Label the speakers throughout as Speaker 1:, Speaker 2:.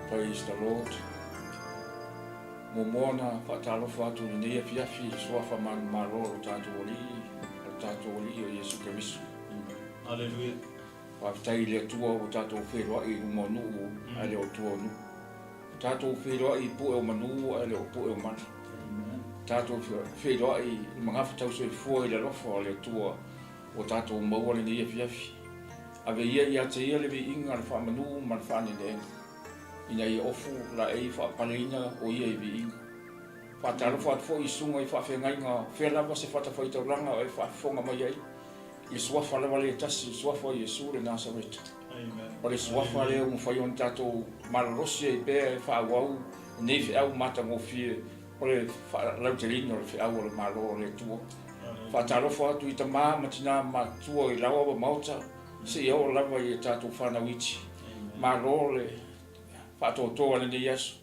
Speaker 1: Praise the Lord. Muamua ona faatalofa atu i lenei afiafi i le Suafa manumalo o lo tatou Alii, o lo tatou Alii o Iesu Keriso.
Speaker 2: Aleluia.
Speaker 1: Faafetai i le Atua ua tatou feiloai i luma o nuu ae le o tua o nuu. Tatou feiloai i pue o manu ae le o pue o mala. Tatou feiloai i le magafatausoifua i le alofa o le Atua ua tatou maua lenei afiafi. Ave ia ia te Ia le viiga, le faamanu ma le faaneeneega, ina ia ofu laei faapaleina o Ia i viiga. Faatalofa atu foi i susuga i faafeagaiga fea lava se fatafaitaulaga o e faafofoga mai ai, i le Suafa lava lea e tasi, le Suafa o Iesu le Nasareta. O le Suafa lea ua mafai ona tatou malolosi ai pea e faaauau lenei feau matagofie o le faalauteleina o le feau o le Malo o le Atua. Faatalofa atu i tama ma tina matutua i laoa ma maota seia oo lava i a tatou fanau iti. Malo le faatoatoa i lenei aso.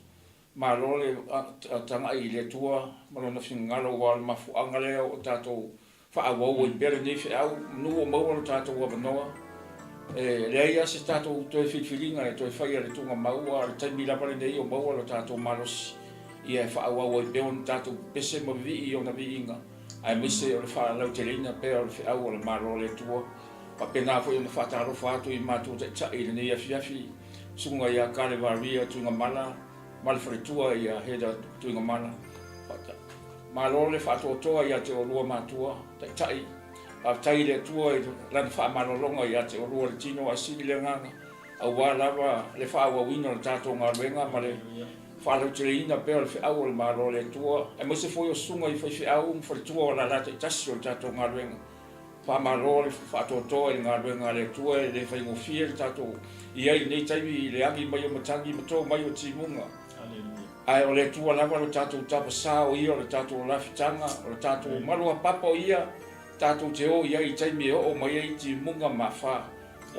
Speaker 1: Malo le tagai i le Atua ma Lona finagalo aua o le mafuaaga lea o tatou faaauau ai pea lenei feau, manu ua maua lo tatou avanoa. E leai lava se tatou toe filifiliga e toe faia le tuugamau, a o le taimi lava lenei o maua lo tatou malosi ia e faaauau ai pea ona tatou pepese ma vivii i ona viiga, aemaise o le faalauteleina pea o le feau a le Malo o le Atua. Faapena foi ona faatalofa atu i matou taitai i lenei afiafi, Susuga ia Kalevaria Tuigamala ma le faletua ia Heather Tuigamala. Malo le faatoatoa ia te oulua matua, Taitai. Faafetai i le Atua i Lana faamalologa ia te oulua le tino ae sili le agaga, aua lava le faaauauina o le tatou galuega ma le faalauteleina pea o le feau o le Malo o le Atua, aemaise foi o susuga i faifeau ma faletua o lala taitasi o le tatou galuega. Faamalo le faatoatoa i le galuega a le Atua e le faigofie le tatou i ai i lenei taimi i le agi mai o matagi ma to mai o timuga. Ae o le Atua lava lo tatou tavasa o Ia o le tatou lafitaga, o le tatou maluapapa o Ia tatou te o i ai i taimi e oo mai ai timuga ma afa.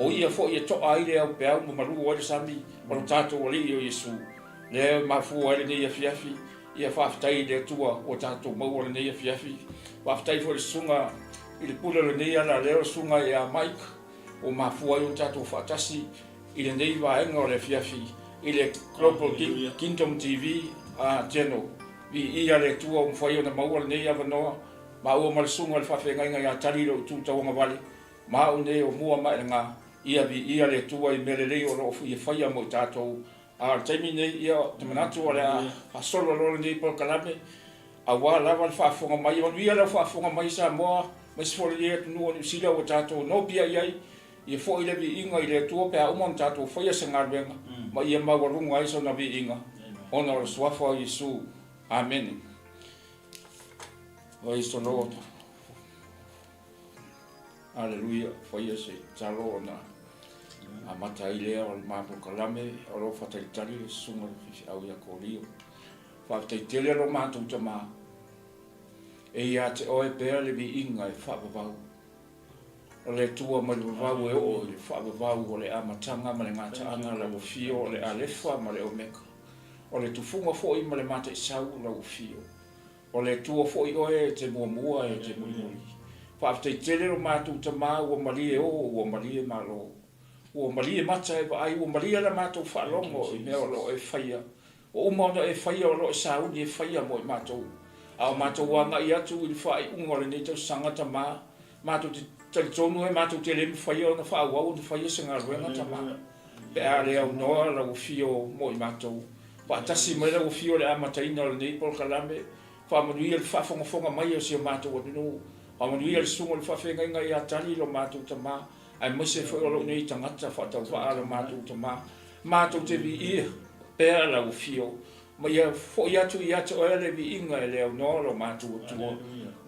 Speaker 1: O Ia foi e to'a ai le aupeau ma malu ai le sami o lo tatou Alii o Iesu. Lea e mafua ai lenei afiafi Ia faafetai i le Atua ua tatou maua lenei afiafi. Faafetai foi i le susuga i le pule o lenei alaleo, le susuga ia Mike, ua mafua ai ona tatou faatasi i lenei vaega o le afiafi i le Global Kingdom TV Channel. Viia le Atua ua mafai ona maua lenei avanoa maua ma le susuga i le faafeagaiga ia Tali i lou itu tauagavale ma au nei o Muamaelega. Ia viia le Atua i mea lelei o lo o ia faia mo i tatou. A o le taimi lenei, ia, ou te manatu o le a faasolo loa lenei polokalame, aua lava le faafofoga mai. Ia manuia lau faafofoga mai Samoa, aemaise foi o lenei atunuu o Niu Sila ua tatou nopiai ai. Ia foi le viiga i le Atua pe a uma ona tatou faia se galuega, ma ia maualuga ai sona viiga, ona o le Suafa o Iesu. Amene. Praise the Lord. Aleluia, faia se tatalo ona amata ai lea o le ma polokalame o lo o faatalitali le susuga i le faifeau ia Kolio. Faafetai tele lo matou tama, e ia te oe pea le viiga e faavavau. O le Atua mai le vavau e oo i le faavavau o le amataga ma le gataaga lau afio o le Alefa ma le Omeka, o le tufuga foi ma le mataisau lau afio. O le Atua foi oe e te muamua e te mulimuli. Faafetai tele lo matou tama ua malie o ua malie malo. Ua malie mata e vaai ua malie la matou faalogo i mea o lo o e faia. Ua uma ona e faia o lo o e sauni e faia mo i matou. A o matou agai atu i le faaiuga o lenei tausaga tama, matou te talitonu e matou te le mafaia ona faaauau ona faia se galuega tama. Pe a le aunoa lau afio mo i matou. Faatasi mai lau afio i le amataina o lenei polokalame. Faamanuia le faafogafoga mai o si o matou atunuu. Faamanuia le susuga o le faafeagaiga ia Tali lo matou tama, aemaise foi o lou nei tagata faatauvaa lo matou tama. Matou te viia pea lau afio, ma ia foi atu ia te oe le viiga e le aunoa lo matou Atua.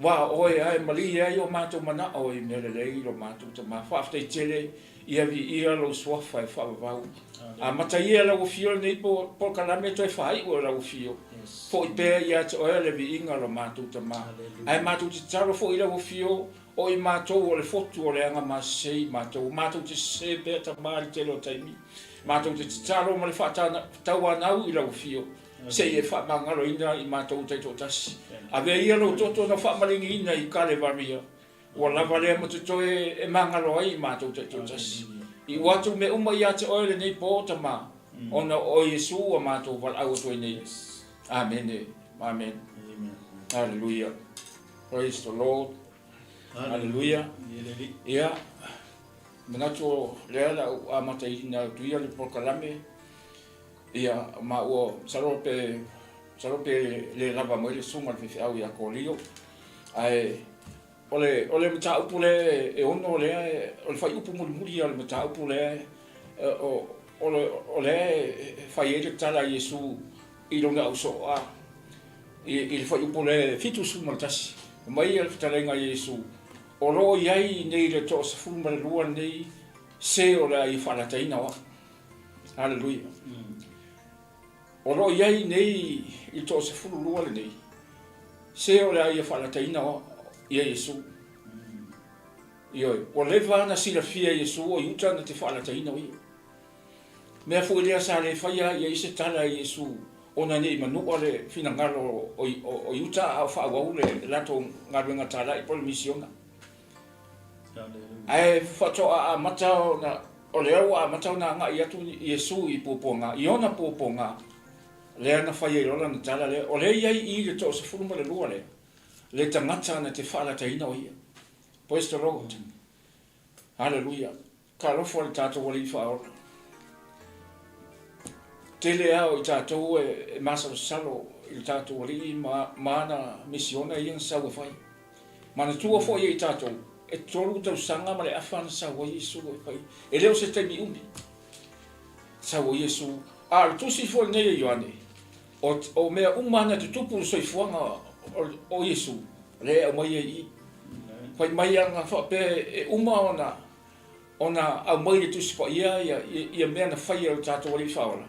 Speaker 1: Ua o oe a e malie ai o matou manao i mea lelei lo matou tama. Faafetai tele. Ia viia lou suafa e faavavau. Amata ia lau afio lenei polokalame toe faaiu e lau afio. Foi pea ia te oe le viiga lo matou Tama. Ae matou te tatalo foi i lau afio, o i matou o le fotu o le agamasese i matou. Matou te sese pea Tama i le tele o taimi. Matou te tatalo ma le faatauanau i lau afio, se i e faamagaloina i matou taitoatasi. Avea ia lou toto na faamaligiina i Kalevaria. Ua lava lea ma totoe e magalo ai i matou taitoatasi. Iu atu mea uma ia te oe lenei po, Tama. Ona o Iesu ua matou valaau atu ai nei. Amene. Amene. Aleluia. Praise the Lord. Aleluia. Ia, manatu o lea la u amataina atu ia le polokalame. Ia, ma ua masalo pe masalo pe le lava mai le susuga i le faifeau ia Kolio. Ae o le o le mataupu lea e ono lea o le fuaiupu mulimuli ia o le mataupu lea o o le o lea e fai ai le tala a Iesu i lona ausoo i le fuaiupu lea e 71. Fai mai le fetalaiga a Iesu, O lo o i ai nei le toa-12 lenei se o le a ia faalataina o au. Aleluia. O lo o i ai nei i le toa-12 lenei se o le a ia faalataina o au ia Iesu. Ioe, ua leva ona silafia e Iesu o Iuta na te faalataina o ia. Mea foi lea sa le faia ai i ai se tala e Iesu ona ne i manua le finagalo o Iuta a o faaauau le latou galuega talai po o le misiona. Ae faatoa amata ona, o lea ua amata ona agai atu Iesu i puapuaga, i ona puapuaga, lea na fai ai loa lana tala lea, o lea e i ai i le toa-12 lea, le tagata na te faalataina o ia. Praise the Lord. Haleluia. Talofa i le tatou Alii Faaola. Tele lava o i tatou e masalosalo i le tatou Alii ma ana misiona ia na sau e fai. Manatua foi e i tatou, e 3 tausaga ma le afa na sau ai Iesu e fai. E le o se taimi umi. Sau ai Iesu. A o le tusi foi lenei a Ioane, o, o mea uma na tutupu i le soifuaga o, o Iesu, lea e aumai ai i i. Fai mai ana faapea e uma ona ona aumai i le Tusi Paia ia, ia mea na faia e lo tatou Alii Faaola,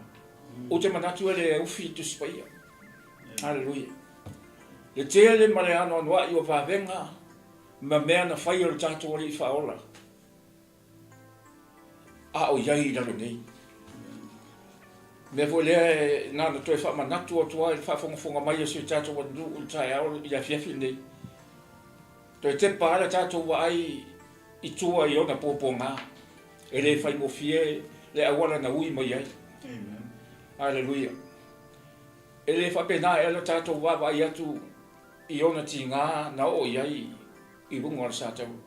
Speaker 1: ou te manatu e le ufi i Tusi Paia. Aleluia. Le tele ma le anoanoai o vavega ma mea na faia e lo tatou Alii Faaola, a o i ai i lalo nei. Mea foi lea e na ona toe faamanatu atu ai i le faafogafoga mai a si o tatou atunuu i le taeao i le afiafi lenei. Toe tepa lava le tatou vaai i tua i ona puapuaga. E le faigofie le auala na ui mai ai. Aleluia. E le faapena ea le tatou vaavaai atu i ona tiga na oo i ai i luga o le satauro.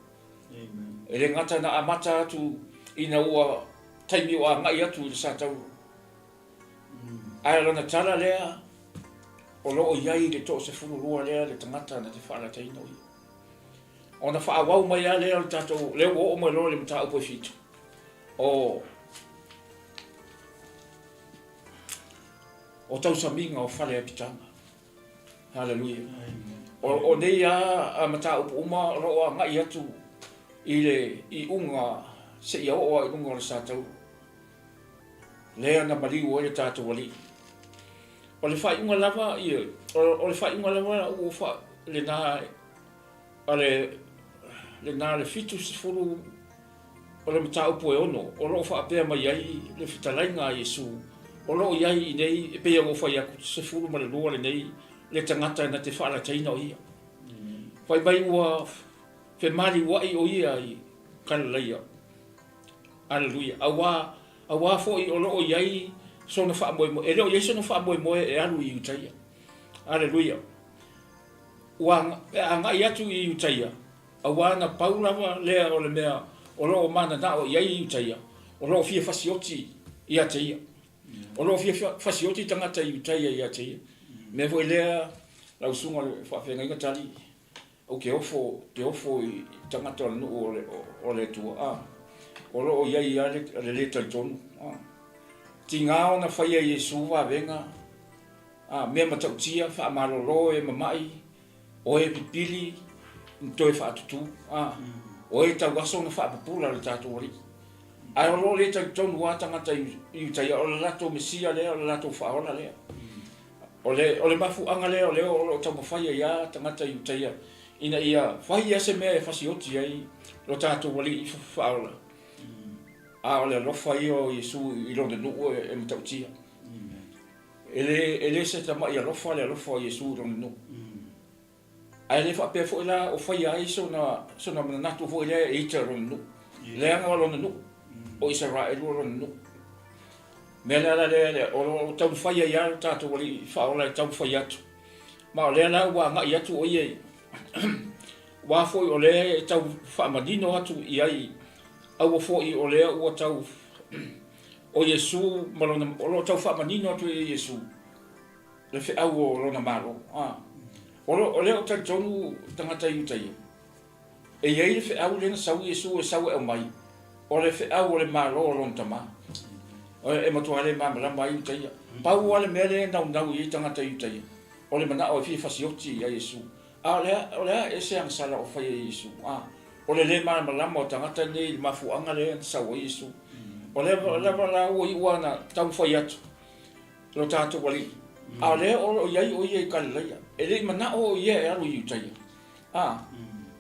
Speaker 1: E le gata na amata atu ina ua taimi o agai atu i le satauro. Ae o lana tala lea, o lo o i ai le toa-12 lea le tagata na te faalataina o ia. Ona faaauau mai lava lea o le tatou, lea ua oo mai loa i le mataupu e 7, o, o tausamiga o fale apitaga. Haleluia. O, o nei a mataupu uma o lo o agai atu i le iuga seia oo lava i luga o le satauro. Lea na maliu ai le tatou Alii. O le faaiuga lava, ioe, o le faaiuga lava ua fa, lena, a le, lena le 70 o le mataupu e ono, o lo o faapea mai ai le fetalaiga a Iesu, o lo o i ai i inei, e pei ona ou fai atu, 12 lenei le tagata na te faalataina o ia. Fai mai ua femaliuai o ia i Kalalaia. Aleluia. Auā, auā foi o lo o i ai sona faamoemoe, e le o i ai sona faamoemoe e alu i Iutaia. Aleluia. Ua agai atu i Iutaia, auā na pau lava lea o le mea o lo o mananao i ai Iutaia, o lo o fia fasioti ia te ia. O lo o fia fasioti tagata Iutaia ia te ia. Mea foi lea, lau susuga i le faafeagaiga Tali, Ou te ofo, te ofo i tagata o le nuu o le, o le Atua, a. O lo o i ai lava le, le lē talitonu, a. Tiga ona faia e Iesu vavega, a, mea matautia, faamalolo e mama'i, o e pipili, na toe faatutū, a. O e tauaso na faapupula le tatou Alii. Ae o lo o lē talitonu lava tagata i Iutaia, o le latou Mesia lea, o le latou Faaola lea. O le, o le mafuaaga lea o lea o lo o taumafai ai lava tagata Iutaia ina ia fai lava se mea e fasioti ai lo tatou Alii Faaola. A o le alofa ia o Iesu i Lona nuu e matautia. E le, e le se tamai alofa le alofa o Iesu i Lona nuu. Ae le faapea foi la o faia ai sona, sona manatu foi lea e ita i lona nuu. Leaga o lona nuu, o Isaraelu o lona nuu. Mea le ala lea o lo o taumafai ai lava lo tatou Alii Faaola e taumafai atu. Ma o lea la ua agai atu o ia i aua foi o lea e tau faamanino atu i ai, aua foi o lea ua tau o Iesu ma lona, o lo o tau faamanino atu e Iesu le feau o lona Malo. A, o lo, o lea o talitonu tagata Iutaia, e i ai le feau lea na sau Iesu e sau e aumai, o le feau o le Malo o lona Tama. E matua le malamalama ai Iutaia. Pau lava le mea lea e naunau i ai tagata Iutaia, o le manao e fia fasioti ia Iesu. A o le a, o le a ese agasala o faia e Iesu? A, o le le malamalama o tagata nei i le mafuaaga lea na sau ai Iesu. O lea lava la ua iu lava na taumafai atu lo tatou Alii, a o lea o lo o i ai o ia i Kalilaia. E le i manao o ia e alu i Iutaia. A,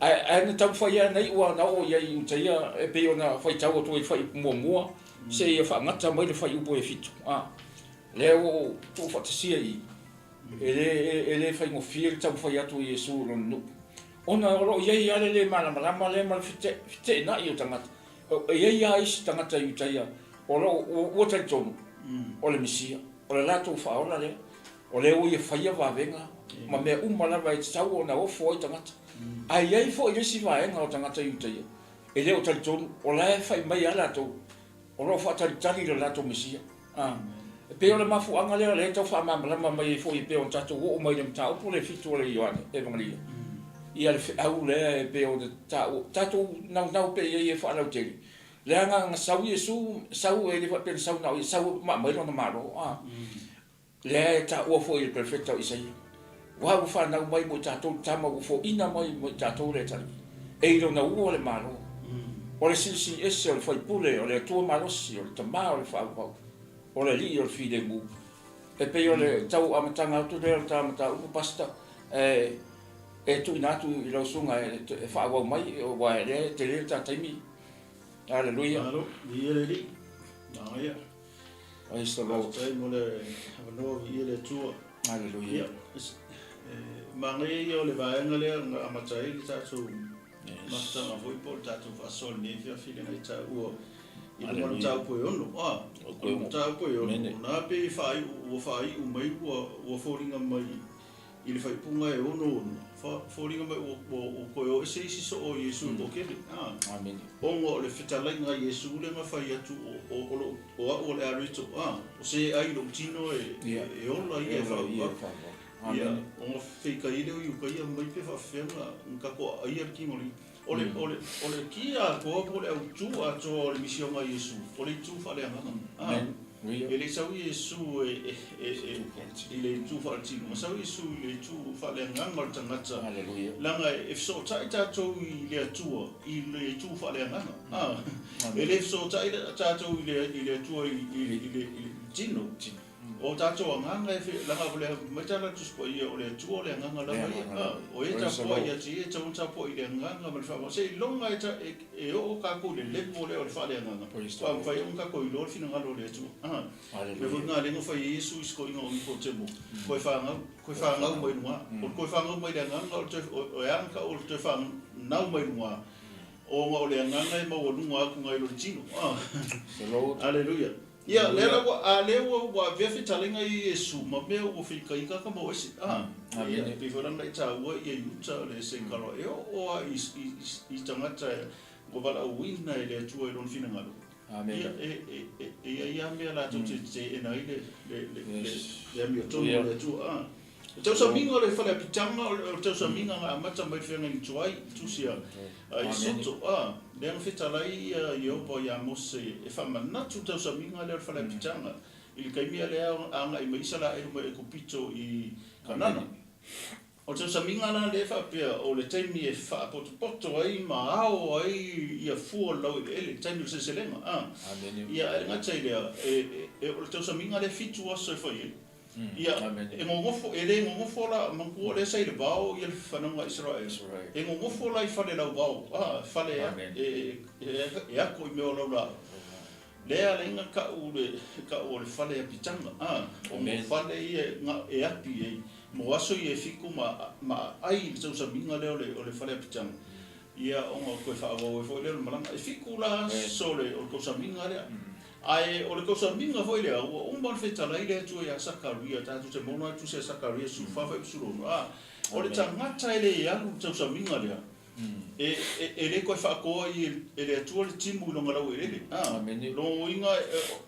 Speaker 1: ae, ae na taumafai lava na iu lava na oo i ai i Iutaia e pei ona faitau atu ai i le fuaiupu muamua seia faagata mai le fuaiupu e 7. A, lea ua ou tuufaatasia i i. E le, e le faigofie le taumafai atu o Iesu i lona nuu, ona o lo o i ai lava le lē malamalama lea ma le feteenai o tagata. E i ai lava isi tagata Iutaia o lo o ua talitonu o le Mesia, o le latou Faaola lea, o lea ua ia faia vavega ma mea uma lava e tatau ona ofo ai tagata. Ae i ai foi le isi vaega o tagata Iutaia e le o talitonu, o la e fai mai lava latou, O lo o faatalitali le latou Mesia. A. E pei o le mafuaaga lea o lea e tau faamalamalama mai ai foi e pei ona tatou oo mai i le mataupu lea e 7 o le Ioane Evagelia, ia le feau lea e pei ona taua, tatou naunau pea i ai e faalautele, leaga na sau Iesu, sau e le faapea na sau na o ia, sau ma aumai lona Malo. A. Lea e taua foi e le Perofeta o Isaia, Aua ua fanau mai mo i tatou le tama, ua foina mai mo i tatou le atalii, e i lona ua le Malo. O le Silisili Ese, o le Faipule, o le Atua Malosi, o le Tama o le Faaauau, o le Alii o le Filemu. E pei o le tau amataga atu lea o le ta mataupu, Pastor, e tuuina atu i lau susuga e faaauau mai, aua o lea e tele le ta taimi. Aleluia.
Speaker 2: Malo, viia le Alii. Manaia.
Speaker 1: Praise the Lord.
Speaker 2: Faafetai mo le avanoa viia le Atua.
Speaker 1: Hallelujah.
Speaker 2: Ia, e manaia ia o le vaega lea na amata ai le tatou mafutaga foi po o le tatou faasoa i lenei afiafi lea na taua i luga o le mataupu e ono. A, o le mataupu e ono, na pei e faaiu, ua faaiu mai ua foliga mai I le faaipuga e 66, foliga mai ua toe o ese isi soo o Iesu e toatele. Ona o le fetalaiga a Iesu lea na fai atu, o au o le a rito, o se ai lou tino e ola ia e faaauau. Ia, ona feitai ai lea o Iukaia mai pe faafefea na tatou aaia le tino o le O le, o le, o le ki atoa po o le autu atoa o le misiona a Iesu, o le itu faaleagaga. E le i sau Iesu e, e, e, i le itu faaletino, na sau Iesu i le itu faaleagaga o le tagata. Leaga e fesootai tatou i le Atua i le itu faaleagaga. E le fesootai tatou i le, i le Atua i, i, i, le, i le tino. O tatou agaga e fe, leaga o le mai tala le Tusi Paia, o le Atua o le Agaga lava ia. A, o e tapuai ia te ia, e tatau ona tapuai i le Agaga ma le faamamalu. Seiloga e ta, e, e oo tatou i le level lea o le faaleagaga, faatoa mafai ona tatou iloa le finagalo o le Atua. A, mea foi lena lea na fai ai Iesu i si toeaina o Nikodemo, toe fanau, toe fanau mai luga. O le toe fanau mai le Agaga, o le toe, o, e a ona tau o le toe fanau mai luga, ona o le Agaga e maualuga atu nai lo le tino. A, Aleluia. Ia, lea la ua, a lea ua, ua avea fetalaiga ia Iesu ma mea ua feikaika ka mau ese. A, ia, pei foi la ona e taua ia Iuta o le Esekalo, e oo lava i, i, i, i tagata ua valaauina e le Atua i Lona finagalo. Ia, e, e, e, e i ai lava mea latou te teena ai le, le, le, le, le amiotonu a le Atua. A. O tausamiga o le fale apitaga, o le tausamiga na amata mai le feagaiga tuai, le tusi a Isoto, a, lea na fetalai ia Ieova ia Mose e faamanatu le tausamiga lea o le fale apitaga i le taimi lea agai mai Isaraelu mai Ekupito i Kanana. O le tausamiga la lea e faapea o le taimi e faapotopoto ai ma ao ai ia fua o le laueleele, le taimi o le seleselega, a. Ia, ae le gata i lea, o le tausamiga lea e 7 aso e fai ai. Ia, e gogofo, e le gogofo la, manatua o lea sa i le vao ia le fanauga a Isaraelu, e gogofo la i fale lauvao, a, fale e, e, e ako i mea o laulaau. Lea ala ai na tau le, tau o le fale apitaga, a, o mo fale ia na e api ai, mo aso ia e fitu ma, ma aai i le tausamiga lea o le, o le fale apitaga, ia ona toe faaauau ai foi lea o le malaga. E fitu la aso o le, o le tausamiga lea. Ae o le tausamiga foi lea, ua uma ona fetalai le Atua ia Sakaria, tatou te maua lana tusi a Sakaria 14 fuaiupu 16, a, o le tagata e le alu i le tausamiga lea, e, e, e le toe faatoa i e le Atua le timu i lona laueleele. A, lona uiga,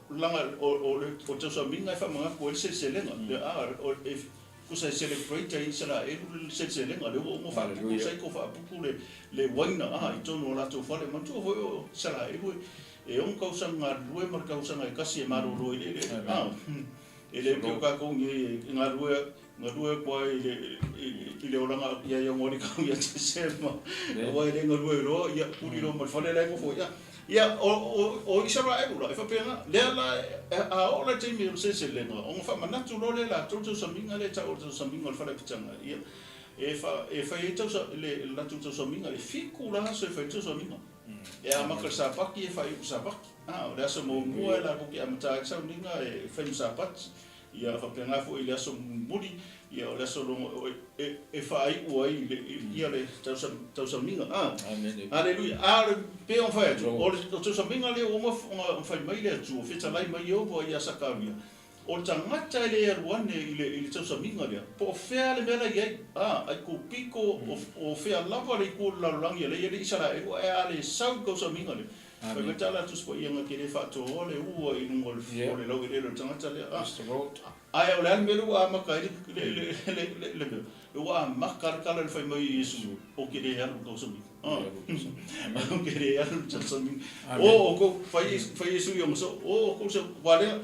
Speaker 2: laga, o, o le o le tausamiga e faamanatu ai le seleselega, a, o, e, Tusa e celebrate ai Isaraelu le seleselega lea ua uma faaputu saiko faaputu le le uaina a i totonu o latou fale. Manatua foi o Isaraelu e 6 tausaga galulue ma le tausaga e tasi e malolo ai le eleele a. E le pei o tatou nei e galulue galue atu lava i le i le olaga ia Ianuari tau ia Tesema aua e le galue loa ia tuli loa ma le fale la e nofo ai a. Ia, o Isaraelu la, e faapena, lea la, a oo la i le taimi o le seleselega, ona faamanatu loa lea e latou le tausamiga lea e tau o le tausamiga o le faleapitaga, ia, e fa, e fai ai tausa, le latou tausamiga, e fitu la aso e fai ai le tausamiga. E amata i le Sapati e faaiu i le Sapati. A, o le aso muamua e latou te amata ai le sauniga e fai ma Sapati. Ia faapena foi i le aso mulimuli, ia o le aso lona, e, e faaiu ai le, ia le tausamiga. A, Aleluia. A o le, pei ona fai atu, o le tausamiga lea ua uma ona fai mai le Atua, fetalai mai Ieova ia Sakaria, o le tagata e le alu ane i le, i le tausamiga lea, po o fea le mea la i ai, a, Aikupito, o, o fea lava le itu o le lalolagi a lea i ai le Isaraelu, ae a le sau i le tausamiga lea, Fai mai tala a Tusi Paia na te le faatoa le ua i luga o le laueleele o le tagata lea. Ae o le a le mea lea ua amata ai le mea? Lea ua amata le tala i le fai mai o Iesu, Ou te le alu i le tausamiga. Ou te le alu i le tausamiga. O outou, fai Iesu i ona soo, o outou se, aua lea,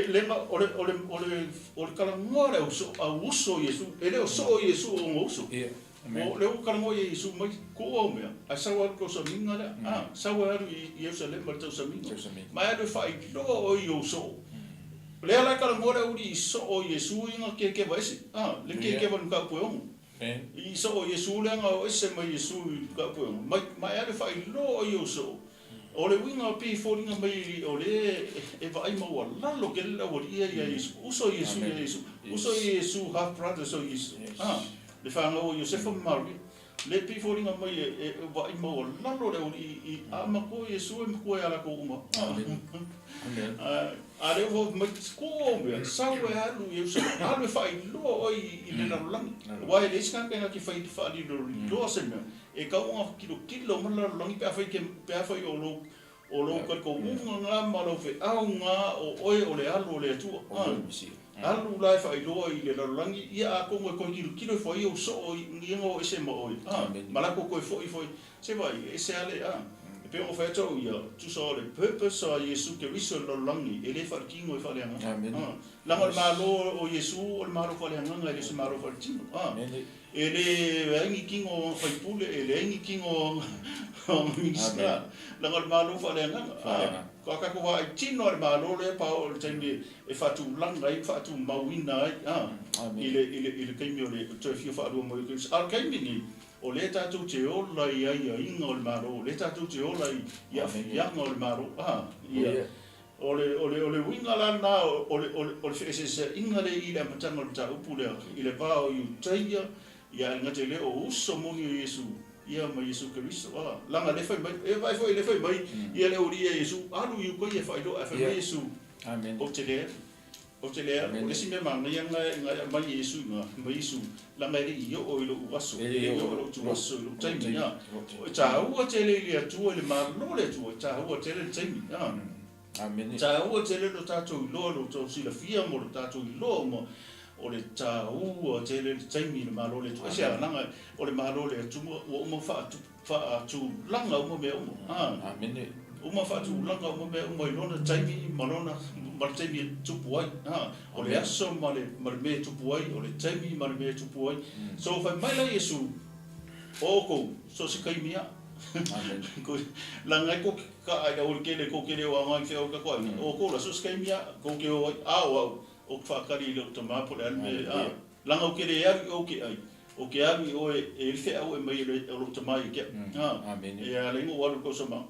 Speaker 2: lea o le talanoa a le au uso o Iesu, e le o soo Iesu o ona uso. O lea ua talanoa ia Iesu mai, Tuu au mea, ae sau alu i le tausamiga lea. A, sau e alu i Ierusalema i le tausamiga. Ma e alu e faailoa oe i ou soo. O lea la e talanoa le aualii i soo o Iesu i na kekeva ese. A, le kekeva i le mataupu e 6. I soo o Iesu lea na o ese mai Iesu i le mataupu e 6. Mai, ma e alu e faailoa oe i ou soo. O le uiga pei e foliga mai o lea e vaai maualalo tele le aualii ia ia Iesu. Uso Iesu ia Iesu. Uso Iesu half brothers o Iesu. A. Le fanau o Iosefa ma Maria, le pei foliga mai e vaai maualalo le aualii i a matua Iesu e matua ia latou uma. A lea ua mai ko mea, sau e alu i Ierusalema, alu e faailoa oe i le lalolagi. Aua e leai se tagata e na te fai faaliloliloa se mea, e tau ona tilotilo mai le lalolagi pe afai pe afai o lou O lou talitonuga na ma lou feau na o oe o le alo o le Atua. Alu la e faailoa i le lalolagi, ia atonu e toe tilotilo ifo ai ou soo i ia o ese ma oe, ma latou toe foi ifo ai. Se vaai, e ese a le, a. E pei ona fai atu au ia, tusa o le purpose a Iesu Keriso i le lalolagi, e le faaletino e faaleagaga. Leaga o le Malo o Iesu o le Malo faaleagaga e le o se Malo faaletino. E leai ni tino o ana faipule, e leai ni tino o ana Minisita, leaga o le Malo faaleagaga. A tatou vaai tino lava i le Malo lea pa oo i le taimi e faatulaga ai ma faatumauina ai i le taimi o le toe fia faalua mai o Keriso. A o le taimi lenei, o lea tatou te ola i aiaiga o le Malo, o lea tatou te ola i aafiaga o le Malo. O le, o le, o le uiga la lena o le, o le, o le feeseeseaiga lea i le amataga o le mataupu lea, i le va o Iutaia, ia ae le gata i lea o uso moni o Iesu, ia ma Iesu Keriso. A, leaga lea fai mai, e vaai foi lea fai mai, ia le aualii ia Iesu, alu i uka ia e faailoa, ae fai mai Iesu, Ou te le alu, ou te le alu. O le isi mea manaia lena e aumai e Iesu i ina, fai mai Iesu, leaga e le i oo i lou aso, e le i oo i lou ituaso, i lou taimi, a. E taua tele i le Atua, i le Malo o le Atua, e taua tele le taimi. A. E taua tele lo tatou iloa, lo tou silafia ma lo tatou iloa uma, o le taua tele le taimi i le Malo o le Atua. Aisea? Leaga o le Malo o le Atua ua uma faatulaga uma mea uma. A. Uma faatulaga uma mea uma i lona taimi ma lona, ma le taimi e tupu ai. A. O le aso ma le, ma le mea e tupu ai, o le taimi ma le mea e tupu ai. So fai mai la Iesu, O oukou, so se taimi a. Leaga e kou ke kaʻa i le aolikele kou ke le o agai i feau i ka koaina. O oukou la, so se taimi a, kou ke o ai, a o au, o ke whaakari i lou tamā po o le a le mea, a. Leaga ou ke le alu i ou ke ai, o ke alu i oe e le feau e mai e le o lou tamā ia ke au. A, e ala i ngo alu i kou sama.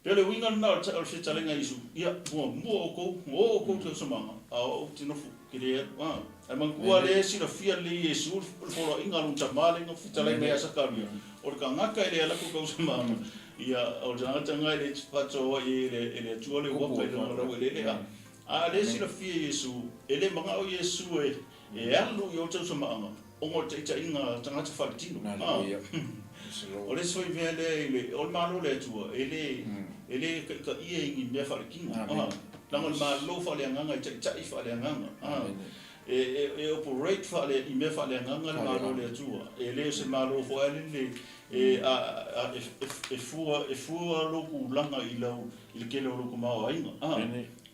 Speaker 2: Pei o le uiga lena o le fetalaiga a Iesu, Ia, muamua outou, o outou tausamaga, a o au ou te nofo, ke le alu. A, ae manatua lea e silafia lelei e Iesu le poloaiga a lona tama lea na fetalai mai ia Sakaria, o le tagata e le alu atu i tausamaga, Ia, o le tagata lena e le faatoa i ai e le Atua le uafa i lona laueleele. A, a o lea e silafia e Iesu, e le manao Iesu e, e alu i o tausamaaga, ona o le taitaiga a tagata faaletino. A, o le isi foi mea lea i le, o le Malo o le Atua, e le, e le taitaia i ni mea faaletino. A, leaga o le Malo faaleagaga e taitai faaleagaga. A, e, e operate faale, i mea faaleagaga le Malo o le Atua. E le o se Malo foi a le, e, a, a, e, e, e fua, e fua lou tulaga i lau, i le tele o lou tamaoaiga. A,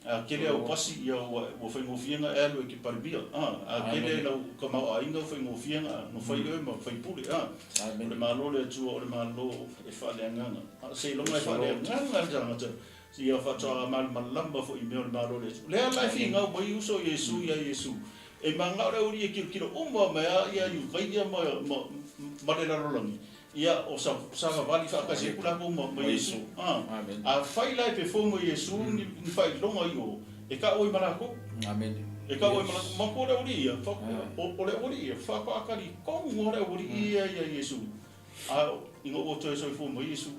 Speaker 2: a tele au pasi, ia ua, ua faigofie ona e alu e te Palemia. A, a tele lau tamaoaiga ua faigofie ona ona fai oe ma faipule. A, o le Malo o le Atua o le Malo e faaleagaga. A, seiloga e faaleagaga le tagata, Ia faatoa malamalama foi i mea o le Malo o le Atua. Lea la e finau mai uso Iesu ia Iesu, e manao le aualii e kilokilo uma mai a ia Iukaia ma, ma, ma le lalolagi, ia o sa, savavali faatasi atu lakou ma, ma Iesu. A, afai la e perform e Iesu ni, ni faailoga i o, e tau ai ma lakou. E tau ai ma lakou. Matua le aualii ia, fa, o, o le aualii ia, faatoa talitonu lava le aualii ia ia Iesu, a ina ua toe soifua mai Iesu.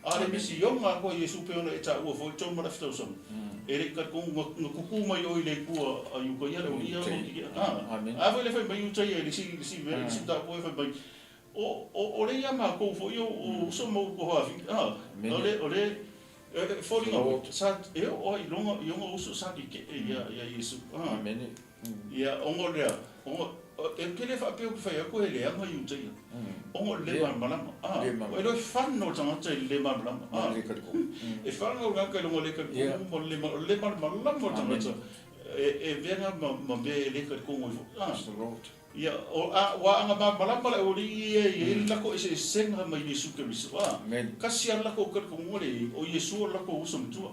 Speaker 2: A le misiona atu a Iesu pei ona e taua foi i tolu ma le afe tausaga, e le i talitonu na, na tutu mai o i le Atua a Iutaia le aualii ia ma a, a foi le fai mai Iutaia i le isi, le isi mea, le isi mataupu e fai mai, o, o, o le ia matou foi o, o uso ma uto fafine, a, o le, o le, e foliga mai, sa, e oo lava i lona, i ona uso sa tetee ia, ia Iesu, a. Ia, ona o lea, ona, e te le faapea ou te fai atu e leaga Iutaia, ona o le le malamalama. A, ua iloa e fano le tagata i le le malamalama. A, e fano le tagata i lona le talitonu ma le le, o le le malamalama o le tagata, e avea ma, ma mea e le talitonu ai foi. A, ia, o, a, ua aga malamalama le aualii ia e i ai le latou eseesega ma Iesu Keriso. A, tasi lava le latou talitonuga lea e i ai, o Iesu o le latou uso matua.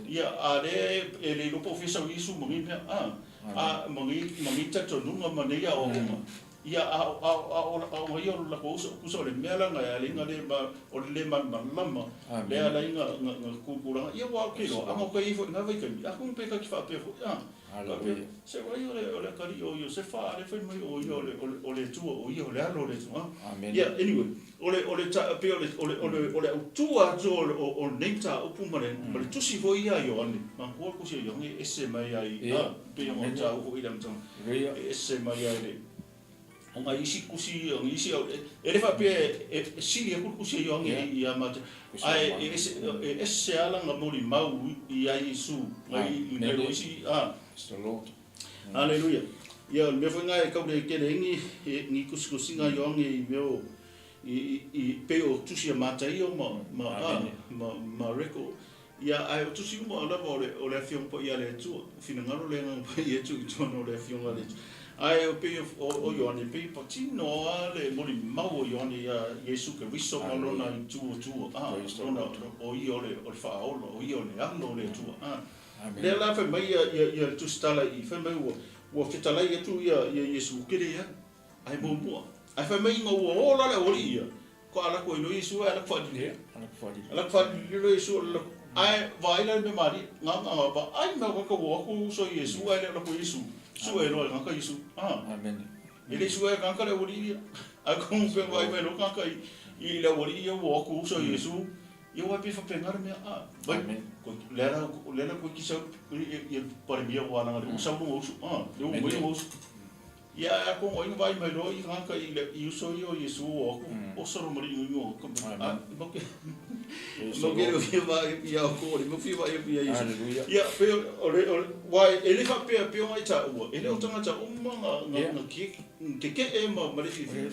Speaker 2: Ia, a lea e le iloa po o fea sau Iesu ma nei mea, a, a, ma nei, ma nei talitonuga ma nei aoaoga. Ia, a, a, a, a o ia o le latou uso, tusa o le mea la na e ala ai na le ma, o le le malamalama, lea e ala ai na, na, na tupulaga. Ia, aua ou te iloa, a na o tai i ai foi i na vaitaimi, atonu pe ta te faapea foi, a, faapea, se o ai o le, o le atalii o Iosefa, a lea fai mai o ia o le, o le, o le Atua, o ia o le Alo o le Atua, a. Ia, anyway. O le, o le, pei o le, o le, o le, o le autu atu o, o, o lenei mataupu ma le, ma le tusi foi ia a Ioane, manatua le tusi a Ioane e ese mai ai, a, pei ona taua foi i le amataga, e ese mai ai le, ona isi tusi, ona isi, e le faapea e, e sili atu le tusi a Ioane i a matou, ae e ese, e ese lava lana molimau i a Iesu, nai, nai lo isi, a. Aleluia. Ia, o le mea foi lena e tau le tele ai ni, ni tusitusiga a Ioane i mea o, i, i, i, pei o tusi a Mataio ma, ma, a, ma, ma Reko. Ia, ae o tusi uma lava o le, o le Afioga Paia a le Atua. O finagalo le Agaga Paia e tuu i totonu o le Afioga a le Atua. Ae o pei o, o, o Ioane, pei e patino lava le molimau o Ioane iā Iesu Keriso ma lona itu Atua, a, lona, o ia o le, o le Faaola, o ia o le Alo o le Atua, a. Lea la fai mai ia, ia, ia le Tusitala i, fai mai ua, ua fetalai atu ia, ia Iesu, ua kele ia, ae muamua. Ae fai mai ina ua ola le aualii ia, ko a lako ai loa Iesu ae a lako faalili. A lako faalili loa Iesu o le lako. Ae vaai la le mea malie, nga, nga, vaai mai ka ua o atu uso i Iesu ae le o lako Iesu, sue loa e gaka Iesu. Ah. E le sue e gaka le aualii ia. Ae ko pe vaai mai loa gaka i, i le aualii ia ua o atu uso i Iesu, Ia wai pe whapenga le mea a. Vai, ko le ala le ala ko ki sau ia pare mia wa langa le sau lunga usu. A, le u mai lunga usu. Ia a ko ngoi vai mai lo i ngaka i le i uso i o Yesu o aku o soro mari i ngo ko a mo ke mo ke ro fia va ia ko le mo fia va ia Yesu. Ia pe o le o wai e le whapea pe o ngai ta ua e le o tangata uma nga nga ki Ke keʻe ma ma le fiafia.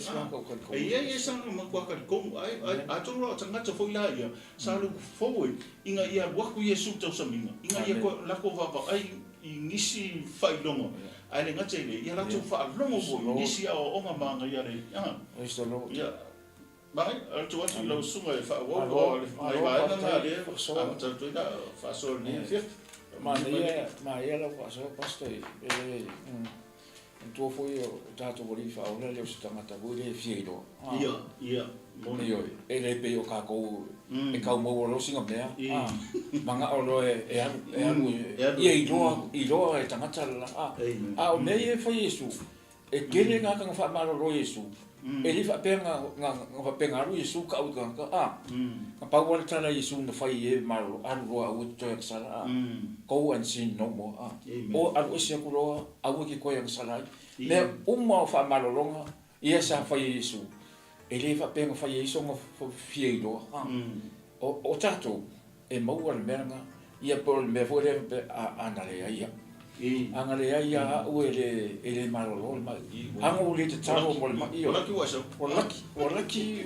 Speaker 2: E i ai e sa ma kua talitonu, ai, ai, atonu la o tagata foi la ia, sa look forward ina ia alu atu Iesu i tausamiga, ina ia koe lako vaavaai i nisi faailoga, ae le gata i lea, ia latou faalogo foi i nisi aoaoga manaia le, a, ia, mai, atu atu i lau susuga e faaauau loa le nai vaega na lea amata atu ai la faasoa i lenei afiafi.
Speaker 1: Manaia, manaia lau faasoa Pastor e le, Manatua foi o tatou alii faaola e le o se tagata foi lea e fia iloa.
Speaker 2: Ia, ia, moni.
Speaker 1: Ioe, e le pei o tatou e tau maua loa sina mea, a, manao loa e alu, e alu, ia iloa, iloa e tagata le la. A o mea ia e fai e Iesu, e tele tagata na faamalolo e Iesu. E le faapea na, na, na faapea na alu Iesu kau i tagata, a. Na pau lava le tala a Iesu na fai i e malolo, alu loa aua e te toe agasala, a. Go and sin no more, a. O alu ese atu loa, aua e te toe agasala ai. Mea uma o faamalologa ia sa fai e Iesu, e le faapea na fai ai sona fia iloa, a. O, o tatou, e maua le mea lena, ia po o le mea foi lea faapea, a, a na leai au. A na leai lava au e le, e le malolo le mai. A na ua le tatalo mo le mai, ua laki ua sau. Ua laki, ua laki,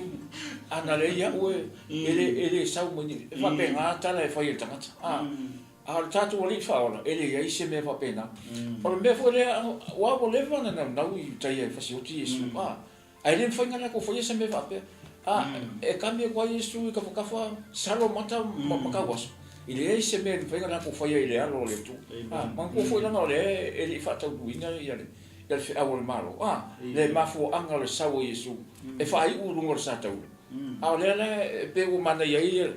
Speaker 1: a na leai au e, e le, e le sau mai ni, e faapena tala e fai e le tagata. A, a o le tatou Alii Faaola, e leai se mea faapena. O le mea foi lea, aua ua leva ona naunau i tai e fasioti Iesu, a, Ae le mafai ona latou faia se mea faapea. A, e kami atu ai Iesu i tafatafa, salo mata ma tauaso. E leai se mea e mafai ona latou faia i le alo o le Atua. A, manatua foi leaga o lea e le i faataunuuina ia le feau a le Malo, a, le mafuaaga o le sau o Iesu e faaiu i luga o le sataula. A o lea la e pei ua manaia ai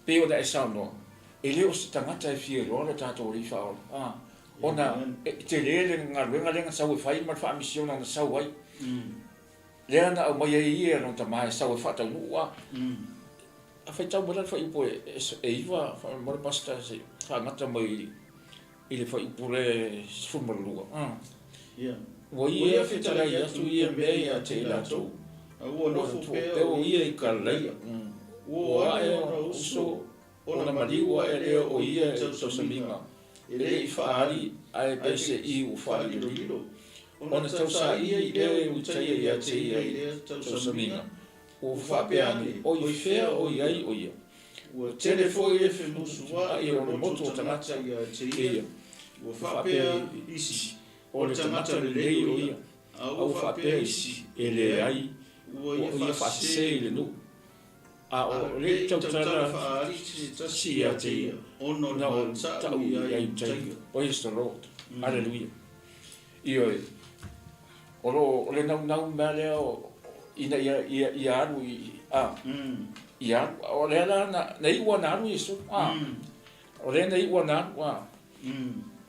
Speaker 1: pei ona e saunoa, e le o se tagata e fia iloa lo tatou Alii Faaola, a, ona e tele le galuega lea na sau e fai ma le faamisiona na sau ai, lea na aumai ai ia lona tama e sau e faataunuu. A, a faitau mai la le fuaiupu e 9, faamolemole Pastor se i faagata mai i le fuaiupu lea e 12. Ua ia fetalai atu ia mea ia te i latou,
Speaker 2: a ua nofo pea
Speaker 1: o ia i Kalilaia, ua ae ona uso ona maliu ae lea o ia i tausamiga, e le i faaali ae peiseai ua faalilolilo, ona tausaili lea e utaia ia te ia i tausamiga, ua faapea ane, O i fea o i ai o ia?
Speaker 2: Ua tele foi le femusuai o le motu o tagata ia te ia, ua faapea isi,
Speaker 1: O le tagata lelei o ia, a ua faapea isi, E leai, ua ia faasese i le nuu. A o le tautala
Speaker 2: tasi ia te ia,
Speaker 1: ona o le tau i ai utaia. Praise the Lord. Aleluia. Ioe. O lo, o le naunau mea lea o, ina ia, ia, ia alu i, a, ia alu. O lea la na, na iu ana alu Iesu, a. O lea na iu ana alu, a.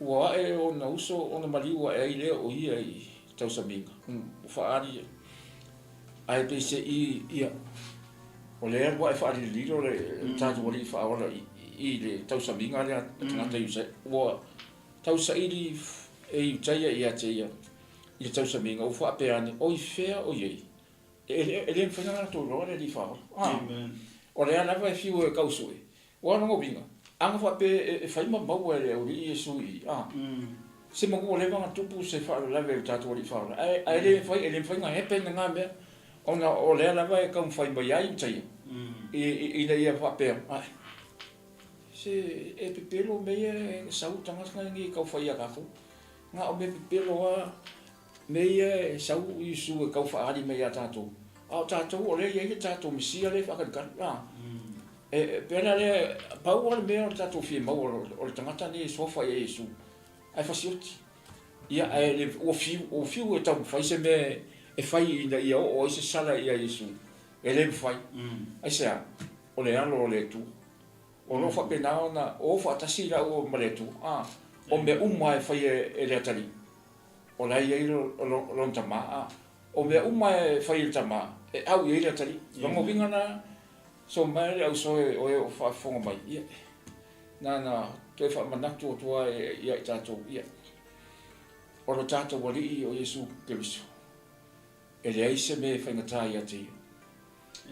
Speaker 1: Ua ae ona uso ona maliu ae ai lea o ia i tausamiga. Ua faaali ae peiseai ia, o lea ua e faalilolilo le tatou Alii Faaola i le tausamiga lea a tagata Iusaia. Ua tausaili e Iutaia ia te ia i le tausamiga, ua faapea ane, O i fea o i ai? E le mafai ona latou iloa le Alii Faaola. O lea lava e fiu e tausue. Ua lona uiga, ana faapea e fai ma maua e le aualii Iesu i, a, se manu ua leva ona tupu se faalavelave i le tatou Alii Faaola, ae, ae le mafai, e le mafai ona happen lena mea, ona o lea lava e taumafai mai ai Utaia, i, ina ia faapea, ae, se e pepelo mea ia e sau i tagata nei e tau fai ia tatou. Na o mea pepelo lava mea ia e sau Iesu e tau faaali mai ia tatou, a o tatou o lea e i ai le tatou Mesia lea e faakalikali, a. E pei la lea, pau lava le mea o le tatou fia maua o le tagata lenei e suafa ia Iesu, ae fasioti. Ia, ae le, ua fiu, ua fiu e taumafai se mea e fai ina ia oo ai se sala ia Iesu. E le mafai. Aisea? O le alo o le Atua. O lo o faapena ona o faatasi lāua ma le Atua. A, o mea uma lava e fai e le atalii, o la e i ai lona tama. A, o mea uma lava e fai e le tama, e au i ai le atalii. Lona uiga lena, So mai le ausoe o e o faafofoga mai, ia, na ona toe faamanatu atu lava ia i tatou, ia, o lo tatou Alii o Iesu Keriso, e leai se mea e faigata ia te Ia.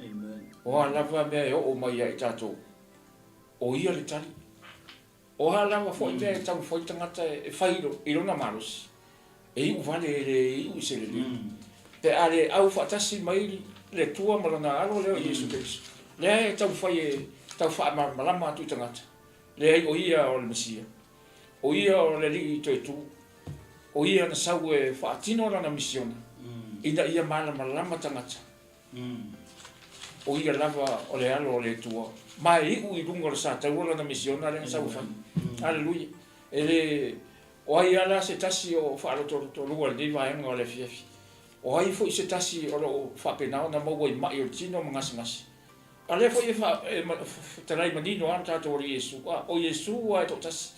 Speaker 2: Amen.
Speaker 1: O a lava mea e oo mai ia i tatou, o Ia le tali. O a lava foi mea e taumafai le tagata e fai i lona malosi, e iu vale e le iu i se lelei. Pe a le au faatasi mai le Atua ma Lona Alo lea o Iesu Keriso, lea e taumafai e tau faamalamalama atu i tagata, leai o Ia o le Mesia, o Ia o le Alii Toetu, o Ia na sau e faatino Lana misiona ina ia malamalama tagata. O ia lava o le Alo o le Atua, ma e iu i luga o le sataua lana misiona lea na sau e fai. Aleluia! E le, o ai lava la se tasi o faalotolotolua i lenei vaega o le afiafi? O ai foi se tasi o lo o faapena ona maua i mai o le tino ma gasegase? A lea foi e, fa, e fetalai manino lava lo tatou Alii Iesu, a, o Iesu lava e toatasi,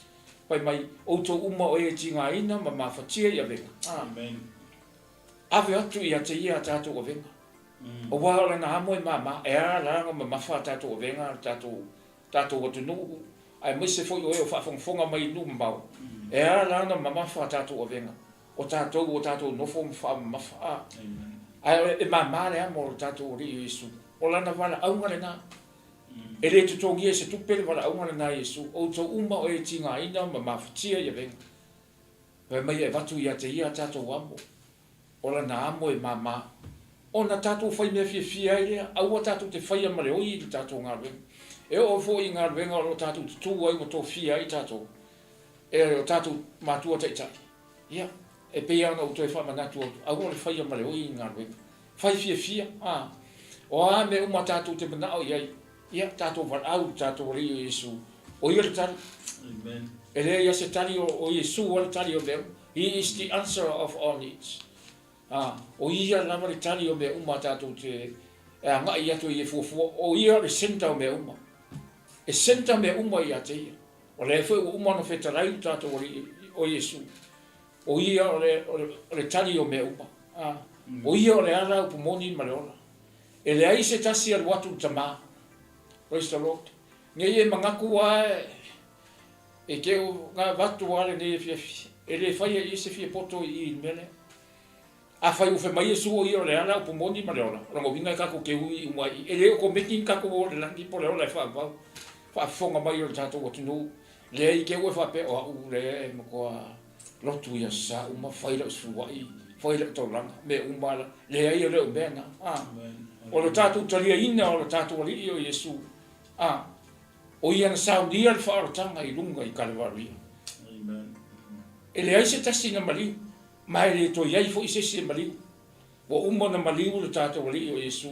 Speaker 1: fai mai, Outou uma o e tigaina ma mafatia i avega.
Speaker 2: Amen.
Speaker 1: Ave atu ia te ia a tatou avega. Aua o lana amo e mama, e ala la ona mamafa a tatou avega a le tatou tatou atunuu, aemaise foi o e o faafogafoga mai i nuu mamao, e ala la ona mamafa a tatou avega, o tatou ua tatou nofo ma faamamafa. A. Ae e mama le amo o le tatou Alii o Iesu. O lana valaauga lena. E le totogia e se tupe le valaauga lena a Iesu, outou uma o e tigaina ma mafatia i avega. Fai mai e avatu ia te ia a tatou amo. O lana amo e mama. Ona tatou fai mea fiafia ai lea, aua tatou te faia ma le oi i le tatou galuega. E oo foi i galuega o lo o tatou tutū ai ua tofia ai tatou e o tatou matua taitai. Ia, e pei lava ona ou toe faamanatu atu, aua le faia ma le oi i galuega. Fai fiafia, a. O a mea uma tatou te manao i ai, ia, tatou valaau i le tatou Alii o Iesu. O Ia le tali.
Speaker 2: Amen.
Speaker 1: E leai lava se tali, o Iesu lava le tali o mea uma. He is the answer of all needs. A, o Ia lava le tali o mea uma tatou te e agai atu ai e fuafua. O Ia le centre o mea uma. E centre mea uma ia te Ia. O lea foi ua uma ona fetalai lo tatou Alii o Iesu. O Ia o le, o le, o le tali o mea uma. A, o Ia o le ala, upu moni ma le ola. E leai se tasi e alu atu i le Tama. Praise the Lord. Nei e manatu lava e te na avatu lava lenei afiafi. E le faia i i se fiapoto i i i le mea lea. Afai ua fai mai Iesu o ia o le ala, upu moni ma le ola, o lona uiga e tatou te ui uma i i. E le okomeki ni tatou o i le lagi po o le ola e faavavau. Faafofoga mai o le tatou atunuu, leai te ua faapea o au lea e matua lotu i aso sa uma, fai lau sefuluai, fai lau taulaga, mea uma la. Leai e le o mea na. A, o le tatou taliaina o le tatou Alii o Iesu, a, o ia na saunia le faaolataga i luga i Kalevaria. E leai se tasi na maliu, ma e le toe i ai foi se isi e maliu. Ua uma ona maliu lo tatou Alii o Iesu,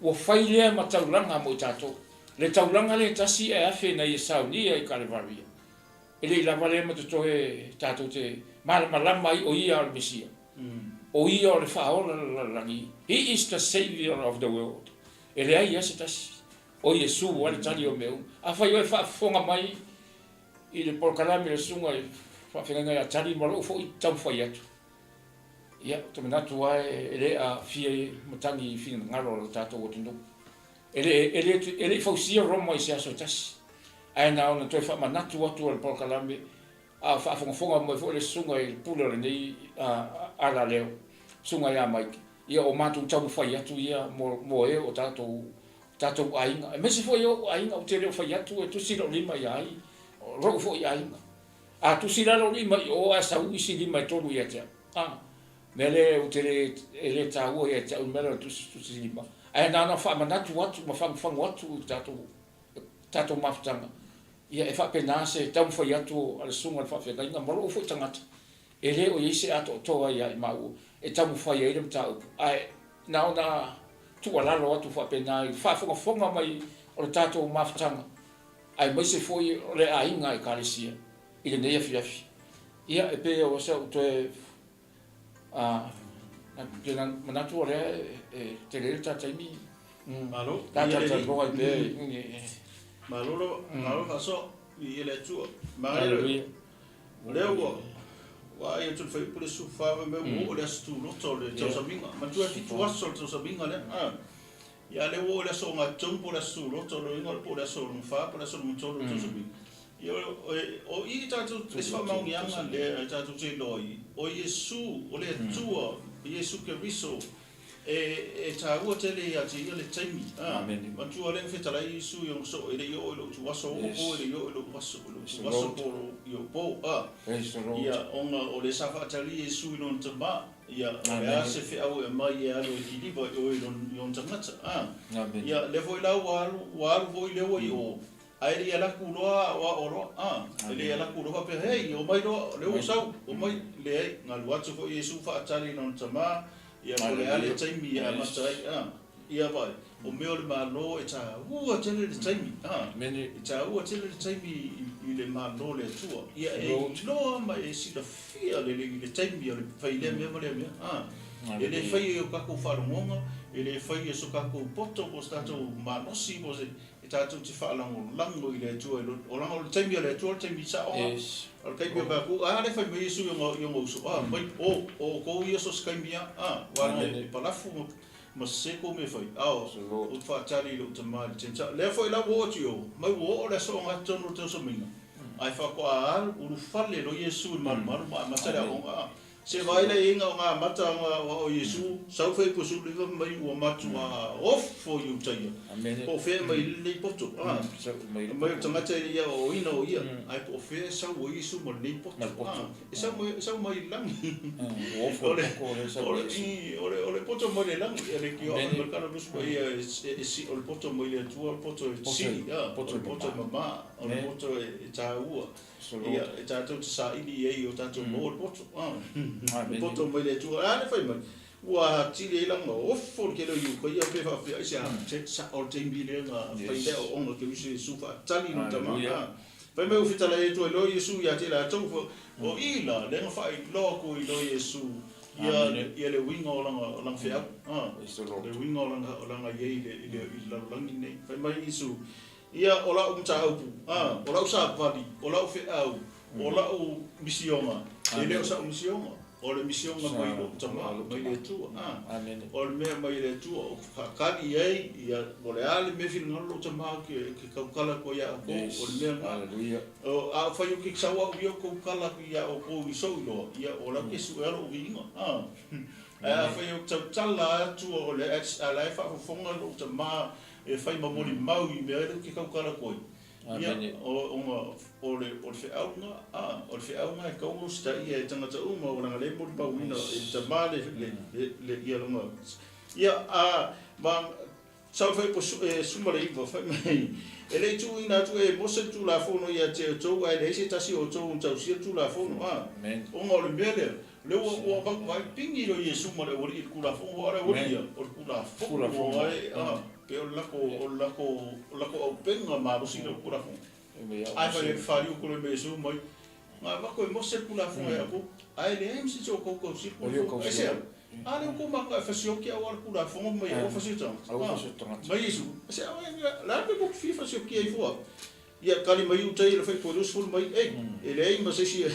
Speaker 1: ua fai lea ma taulaga mo i tatou. Le taulaga lea e tasi e afe na ia saunia i Kalevaria. E le i lava lea ma totoe tatou te malamalama ai o Ia o le Mesia. O Ia o le Faaola o le lalolagi. He is the Saviour of the world. E leai lava se tasi. O Iesu lava le tali o mea uma. Afai oe e faafofoga mai i le polokalame a le Susuga i Faafeagaiga ia Tali ma lou foi taumafai atu, ia, ou te manatu lava e le aafia matagi i finagalo o le tatou atunuu. E le, e le, e le i fausia Roma i se aso e tasi, ae na ona toe faamanatu atu o le polokalame, a o faafogafoga mai foi le susuga i le pule o lenei alaleo, Susuga ia Mike, ia o matou taumafai atu ia mo, mo e o tatou, tatou aiga, aemaise foi ou aiga, ou te le o fai atu e tusi lou lima ia ai, o lou foi aiga. A tusi la lou lima i o ae sau isi lima e tolu ia te au. A, mea lea ou te le, e le taua ia te au le mea lea o le tusi, tusi lima. Ae na ona faamanatu atu ma fagufagu atu i tatou, tatou mafutaga, ia e faapena se taumafai atu a le susuga i le faafeagaiga ma lou foi tagata, e le o i ai se atoatoa ia i maua e taumafai ai le mataupu, ae na ona tuualalo atu faapena i le faafogafoga mai o le tatou mafutaga, aemaise foi o le aiga Ekalesia i lenei afiafi. Ia, e pei o se au toe manatu o lea e tele le ta taimi.
Speaker 2: Malo.
Speaker 1: Ta talanoa ai pea.
Speaker 2: Malo lava, malo faasoa i le Atua. Haleluia. O lea ua vaai atu le fuaiupu le 14 fai mai ua oo le aso tuloto o le tausamiga. Manatua e 7 aso le tausamiga lea. Ia a lea ua oo i le aso ogatotonu po o le aso tuloto, o lona uiga po o le aso lona fa po o le aso lona tolu o le tausamiga. Ia o i tatou le isi faamaoniaga lea tatou te iloa ai, o Iesu, o le Atua, o Iesu Keriso, e taua tele ia te ia le taimi. Manatua lea na fetalai Iesu i ona soo, e le i oo i lou ituaso o po, e le i oo i lou aso, lou ituaso po i ou po. Ia, ona o lea sa faatali Iesu i lona Tama. Ia, o le a se feau e aumai e alu e kiliva i o i lona tagata. Ia, lea foi la ua alu, ua alu foi lea ua i o, ae le i alu atu loa aoao loa, a, e le i alu atu loa faapea, hei, omai loa, o lea ua sau, omai. Leai, na alu atu foi Iesu faatali i lona tama, ia, po o le a le taimi e amata ai, a. Ia vaai, o mea o le Malo e taua tele le taimi, a, e taua tele le taimi i le Malo o le Atua. Ia e iloa ma e silafia lelei le taimi o le fai lea mea ma lea mea, a. E le faia i o tatou faalogoga, e le faia e so tatou poto po o se tatou malosi po o se, e tatou te faalagolago i le Atua, o leaga o le taimi a le Atua o le taimi sao lava. O le taimi o mea ku, a lea fai mai Iesu i ona uso, a, mai, o, o outou ia so o se taimi lava, a, aua e palafu ma. Ma sese kou mea fai, ao, ou te faatali i lou tama i le Gentile. Lea foi la ua oo atu i o, mai ua oo le aso ogatotonu o le tausamiga, ae faatoa alu ulufale loa Iesu i le malumalu ma amata le aoaoga. A, se vaai la i ai na o amata ona aoao Iesu, sau fai po 19 mai ua matua ofo i Iutaia, po o fea e aumai ai lenei poto. A, mai o le tagata e le i aoaoina o ia, ae po o fea e sau ai Iesu ma lenei poto. A. E sau mai, e sau mai i le lagi.
Speaker 1: Ua ofo le poto o lea e sau ai Iesu.
Speaker 2: O le poto mai le lagi, e le kio mai le kala lusu mai ia e o le poto mai le Atua, o le poto e sili, o le poto e mama, o le poto e taua. Ia, e tatou te saili i ai o tatou maua le poto. Le poto mai le Atua. A le fai mai, ua atili ai lana ofo le tele o Iukaia pe faapefea ai se a, sa o le taimi lea na fai le aoaoga Keriso Iesu faatali lona tama. Fai mai ua fetalai atu ai loa Iesu ia te latou, O i la, lea na faailoa atu ai loa Iesu ia le uiga o lana feau, le uiga o lana i ai i le lalolagi lenei. Fai mai Iesu, Ia, o lau mataupu, o lau savali, o lau feau, o lau misioga, e le o sa'u misioga, o le misioga mai lou Tama, mai le Atua. O le mea mai le Atua ou te faatali i ai, ia, o le a le mea e finagalo lou Tama ou te tautala atu ai ia outou, o le mea lena. A fai ou te sau au ia ou tautala atu ia outou i sou iloa, ia, o la ou te suea lou viiga. Ae afai ou te tautala atu o le a la e faafofoga lou Tama e fai ma molimau i mea ia ou te tautala atu ai, Ia, ona o le feau lena, a, o le feau lena e tatau ona usitaia e tagata uma, ua leaga lea e molimauina e le tama le, ia lona, ia, a, ma, sau fai po 19, fai mai, e le i tuuina atu e Mose le Tulafono ia te outou, ae leai se tasi o outou na tausia le Tulafono, a, ona o le mea lea, lea ua, ua vaai pigi loa Iesu ma le aualii i le Tulafono, aua o le aualii ia, o le Tulafono, ae, a. Pei o le latou auupega malosi lea o le Tulafono. Ae fai atu faliu atu loa ma Iesu mai, Na avatu e Mose le Tulafono ia outou, ae leai ma se isi o outou tausia le Tulafono. Aisea? A lea ua outou matae fasioki aua le Tulafono mai aua fasioki tagata. Mai Iesu, Aisea? O le a le mea tou te fia fasiokia ai fua? Ia tali mai uta ia le fai 30 mai, Ei, e leai ma se isi e.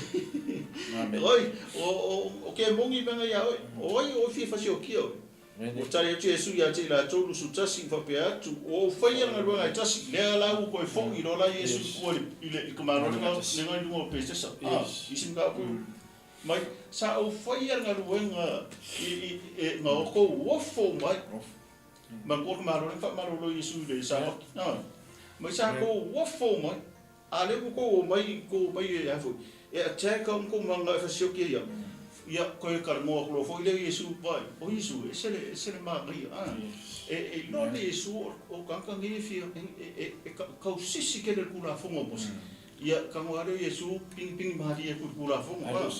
Speaker 2: Oi, o ke moni mea ia oe, o ai o oe fia fasiokia oe? Ua tali atu Iesu ia te i latou 21, faapea atu, Ua ou faia le galuega e tasi, lea la ua toe foi loa la Iesu i tua i le tamaloa lena i luga o Petesa, a, isi mataupu mai, sa ou faia le galuega i, na outou ofo uma ai. Manatua le tamaloa lea na faamalolo Iesu i le Sapati, a, mai sa outou ofo uma ai. A lea ua tou omai, tou omai e a foi, e attack au ma tou malaga e fasioki ai au. Ia, toe talanoa atu loa foi lea Iesu, vaai, o Iesu, e ese le, ese le manaia, a. E, e iloa le Iesu o, o tagata nei e fia, e, e, e tausisi tele i le Tulafono a Mose. Ia, talanoa lea o Iesu, pinipini malie atu i le Tulafono, a.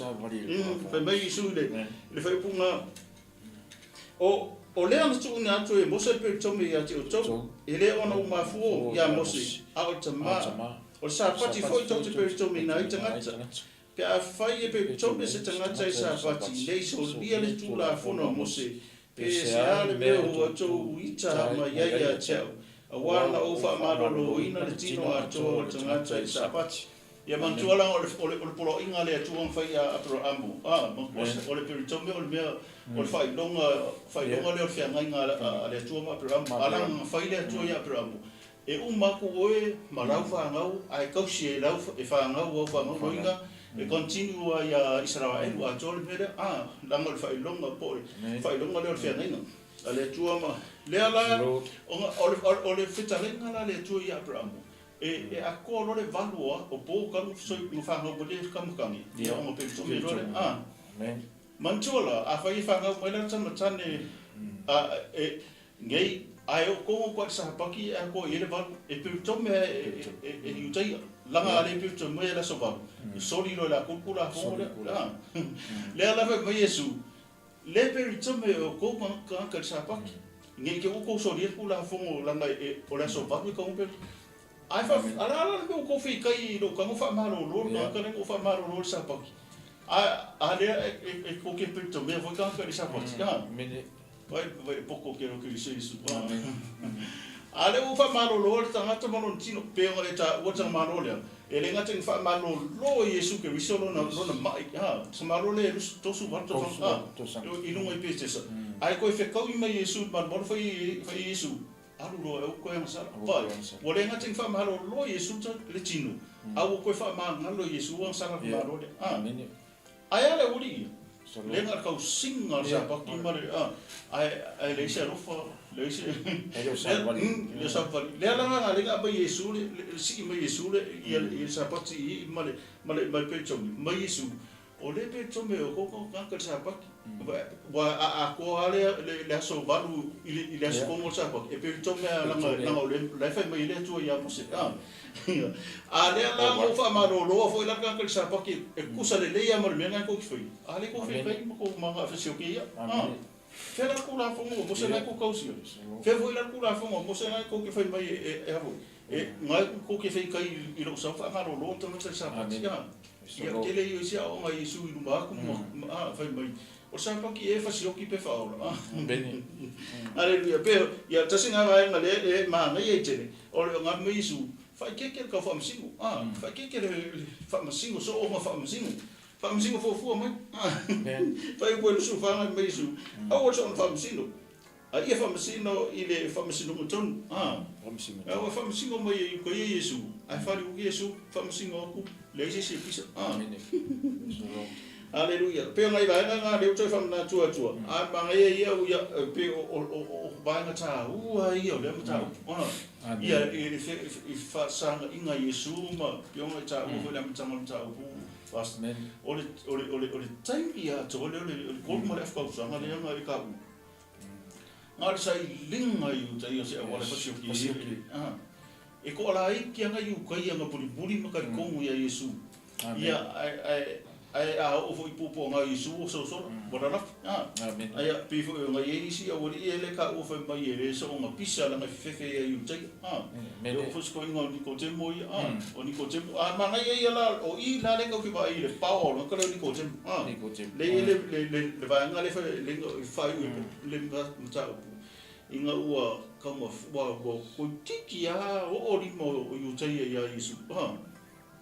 Speaker 2: Fai mai Iesu i le, i le faaiupuga, O, o lea na tuuina atu e Mose le peritome ia te outou, e le ona ou mafua ia Mose, a o le tama. O le Sapati foi tou te peritomeina ai tagata. Pe afai e peritome se tagata i Sapati, ne i solia le Tulafono a Mose, pe se a le mea ua outou ita mai ai ia te au, aua na ou faamaloloina le tino atoa o le tagata i le Sapati. Ia manatua la o le, o le, o le poloaiga a le Atua na fai ia Aperaamu, a, manatua o le peritome o le mea, o le faailoga, faailoga lea o le feagaiga a le Atua ma Aperaamu. A la na fai le Atua ia Aperaamu, e uma atu oe ma lau fanau ae tausi e lau, e fanau au fanau, loiga e continue lava ia Isaraelu atoa le mea lea, a, leaga o le faailoga po o le faailoga lea o le feagaiga a le Atua ma, lea la, ona o le, o le fetalaiga la a le Atua ia Aperaamu, E atoa loa le valu o o po talu na fanau mai le tama tane, ia ona peritome loa lea. A. Manatua la, afai e fanau mai la le tama tane a e nei, ae oo tonu atu lava i le Sapati e atoa i ai le valu, e peritome lava e Iutaia. Laga a le peritome mai e le aso valu, e soli loa e latou le Tulafono lea. A. Lea la fai mai Iesu, Le peritome o kou tagata i le Sapati, ne i te ua kou solia le Tulafono leaga o le aso valu e tatau ona peritome. Ae fa, a le a la le mea ua tou feitai i lou tago faamalolo le tagata lea na ou faamalolo i le Sapati, a, a lea e tou te peritomea foi tagata i le Sapati, a? Vai, vai e poto ke o Keriso Iesu, a? A lea ua ou faamalolo le tagata ma lona tino, pei ona e taua le tagamalo lea, E le gata ina faamalolo e Iesu Keriso lona, lona ma'i, ha, sa malo lea e 38 tausaga, ha, i luga i Petesa. Ae koe fekaui mai Iesu i le malumalu fai fai Iesu, alu loa e aua koe agasala. Vaai, ua le gata ina faamahaloloa Iesu le tino, a ua koe faamagalo Iesu agasala le Malo lea. A. Ae a le aualii ia? Le na o le tausiga o le Sapati ma le, a, ae, ae leai se alofa, leai se,
Speaker 1: E le o savavali.
Speaker 2: E le o savavali. Lea la na ala ai na aumai Iesu le, le sii mai Iesu le, ia le, ia le Sapati i i ma le, ma le, ma le Peretome, mai Iesu, o le Peretome o koko tagata i le Sapati. Ua a atoa lava le, le, le aso valu i le, i le aso tonu o le Sapati, e Peretome lava leaga, leaga o le, la e fai mai ai le Atua ia Mose, a. A lea la ua ou faamaloloa foi la le tagata i le Sapati e tutusa lelei lava ma le mea lena tou te faia, a lea tou faikai ma tou magaafesioki ia. A! Fea la le Tulafono o Mose lena tou tausia? Fea foi la le Tulafono a Mose lena tou te fai mai e a foi? E, na tou te faikai i lou sau faamalolo le tagata i le Sapati. A! Ia, tele ia o isi aoaoga a Iesu i luma atu ma, a, fai mai, O le Sapati e fasioki pe faaola. Aleluia. Pe, ia, tasi lena vaega lea e manaia i tele, o le oga mai Iesu, faaikeike le tau faamasino, a, faaikeike le faamasino, soona faamasino, faamasino fuafua mai, a, fai ua lusu faga mai Iesu, aua le soona faamasino, a ia faamasino i le faamasinoga tonu, a, aua faamasino mai e uka ia Iesu, ae faliu Iesu, faamasino atu, leai se isi e pisa, a. Aleluia. Pei o nai vaega na lea ua toe faamanatu atua, a manaia ia ia pei o vaega taua ia o lea mataupu. Ia i faasagaiga Iesu ma pei ona e taua foi i le amataga o le mataupu Pastor. O le o le o le o le taimi atoa lea o le 3 ma le afa tausaga lea na e taua. Na o le sailiga i uta ia o se auala e fasioki ai. E toalaiti ana i uta ia na mulimuli ma talitonu ia Iesu. Ia, ae, ae a oo foi i puapuaga o Iesu ua sosola, ua lalafi. A, ae pei foi ona i ai isi aualii ia lea taua fai mai e le soona pisa leaga e fefefe ia Iutaia. A, e oo foi si toeaina o Nikotemo ia, a, o Nikotemo, a manaia ia la, o i la lea tatou te vaai i le power o le tagata lea o Nikotemo. A, lea e i ai le, le, le, le vaega lea e faaiu ai le mataupu, ina ua taumaf, ua, ua toeitiiti lava oo lima o Iutaia ia Iesu. A.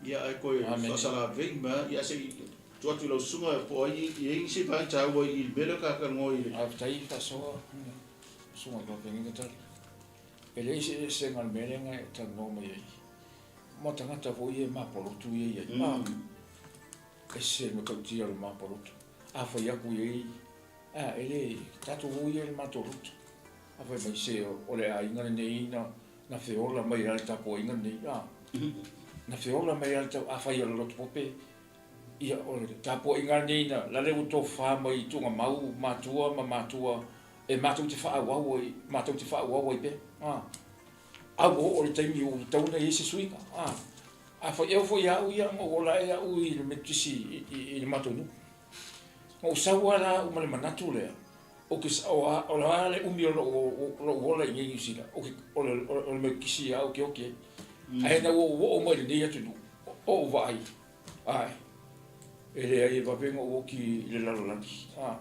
Speaker 2: Ia ae toe faasalavei mai lava, ia se i tuu atu i lau susuga po o ai e i ai nisi vaega taua i le mea lea ta talanoa i le.
Speaker 1: Faafetai i faasoa susuga i Papenina Tali. E leai se eseesega o le mea lea na e talanoa mai ai ma tagata foi ia e mapalotu ia i ai. Ah, ese le matautia o le mapalotu. A fai atu i ai, ah, e le, tatou o ia i le matou lotu. A fai mai se o le aiga lenei na Na feola mai lava le tapuaiga lenei, a. Na feola mai lava le tau, afai o le lotu pope, ia, o le tapuaiga lenei na, la le ua tofa mai i tuugamau matua ma matua e matou te faaauau ai, matou te faaauau ai pea, a. A ua oo i le taimi ua tatau ona i ai se suiga, a. Afai, e oo foi ia au ia, na ou ola ae au i le Metotisi i le matou nuu. Na ou sau lava la au ma le manatu lea, Ou te o a o le a le umi o lou ola i inei i Niu Sila, ou te o le o le Metotisi lava ou te oti ai. Ae ina ua ou oo mai i lenei atunuu, o ou vaai, ae, e leai e vave ona ou oti i le lalolagi, a,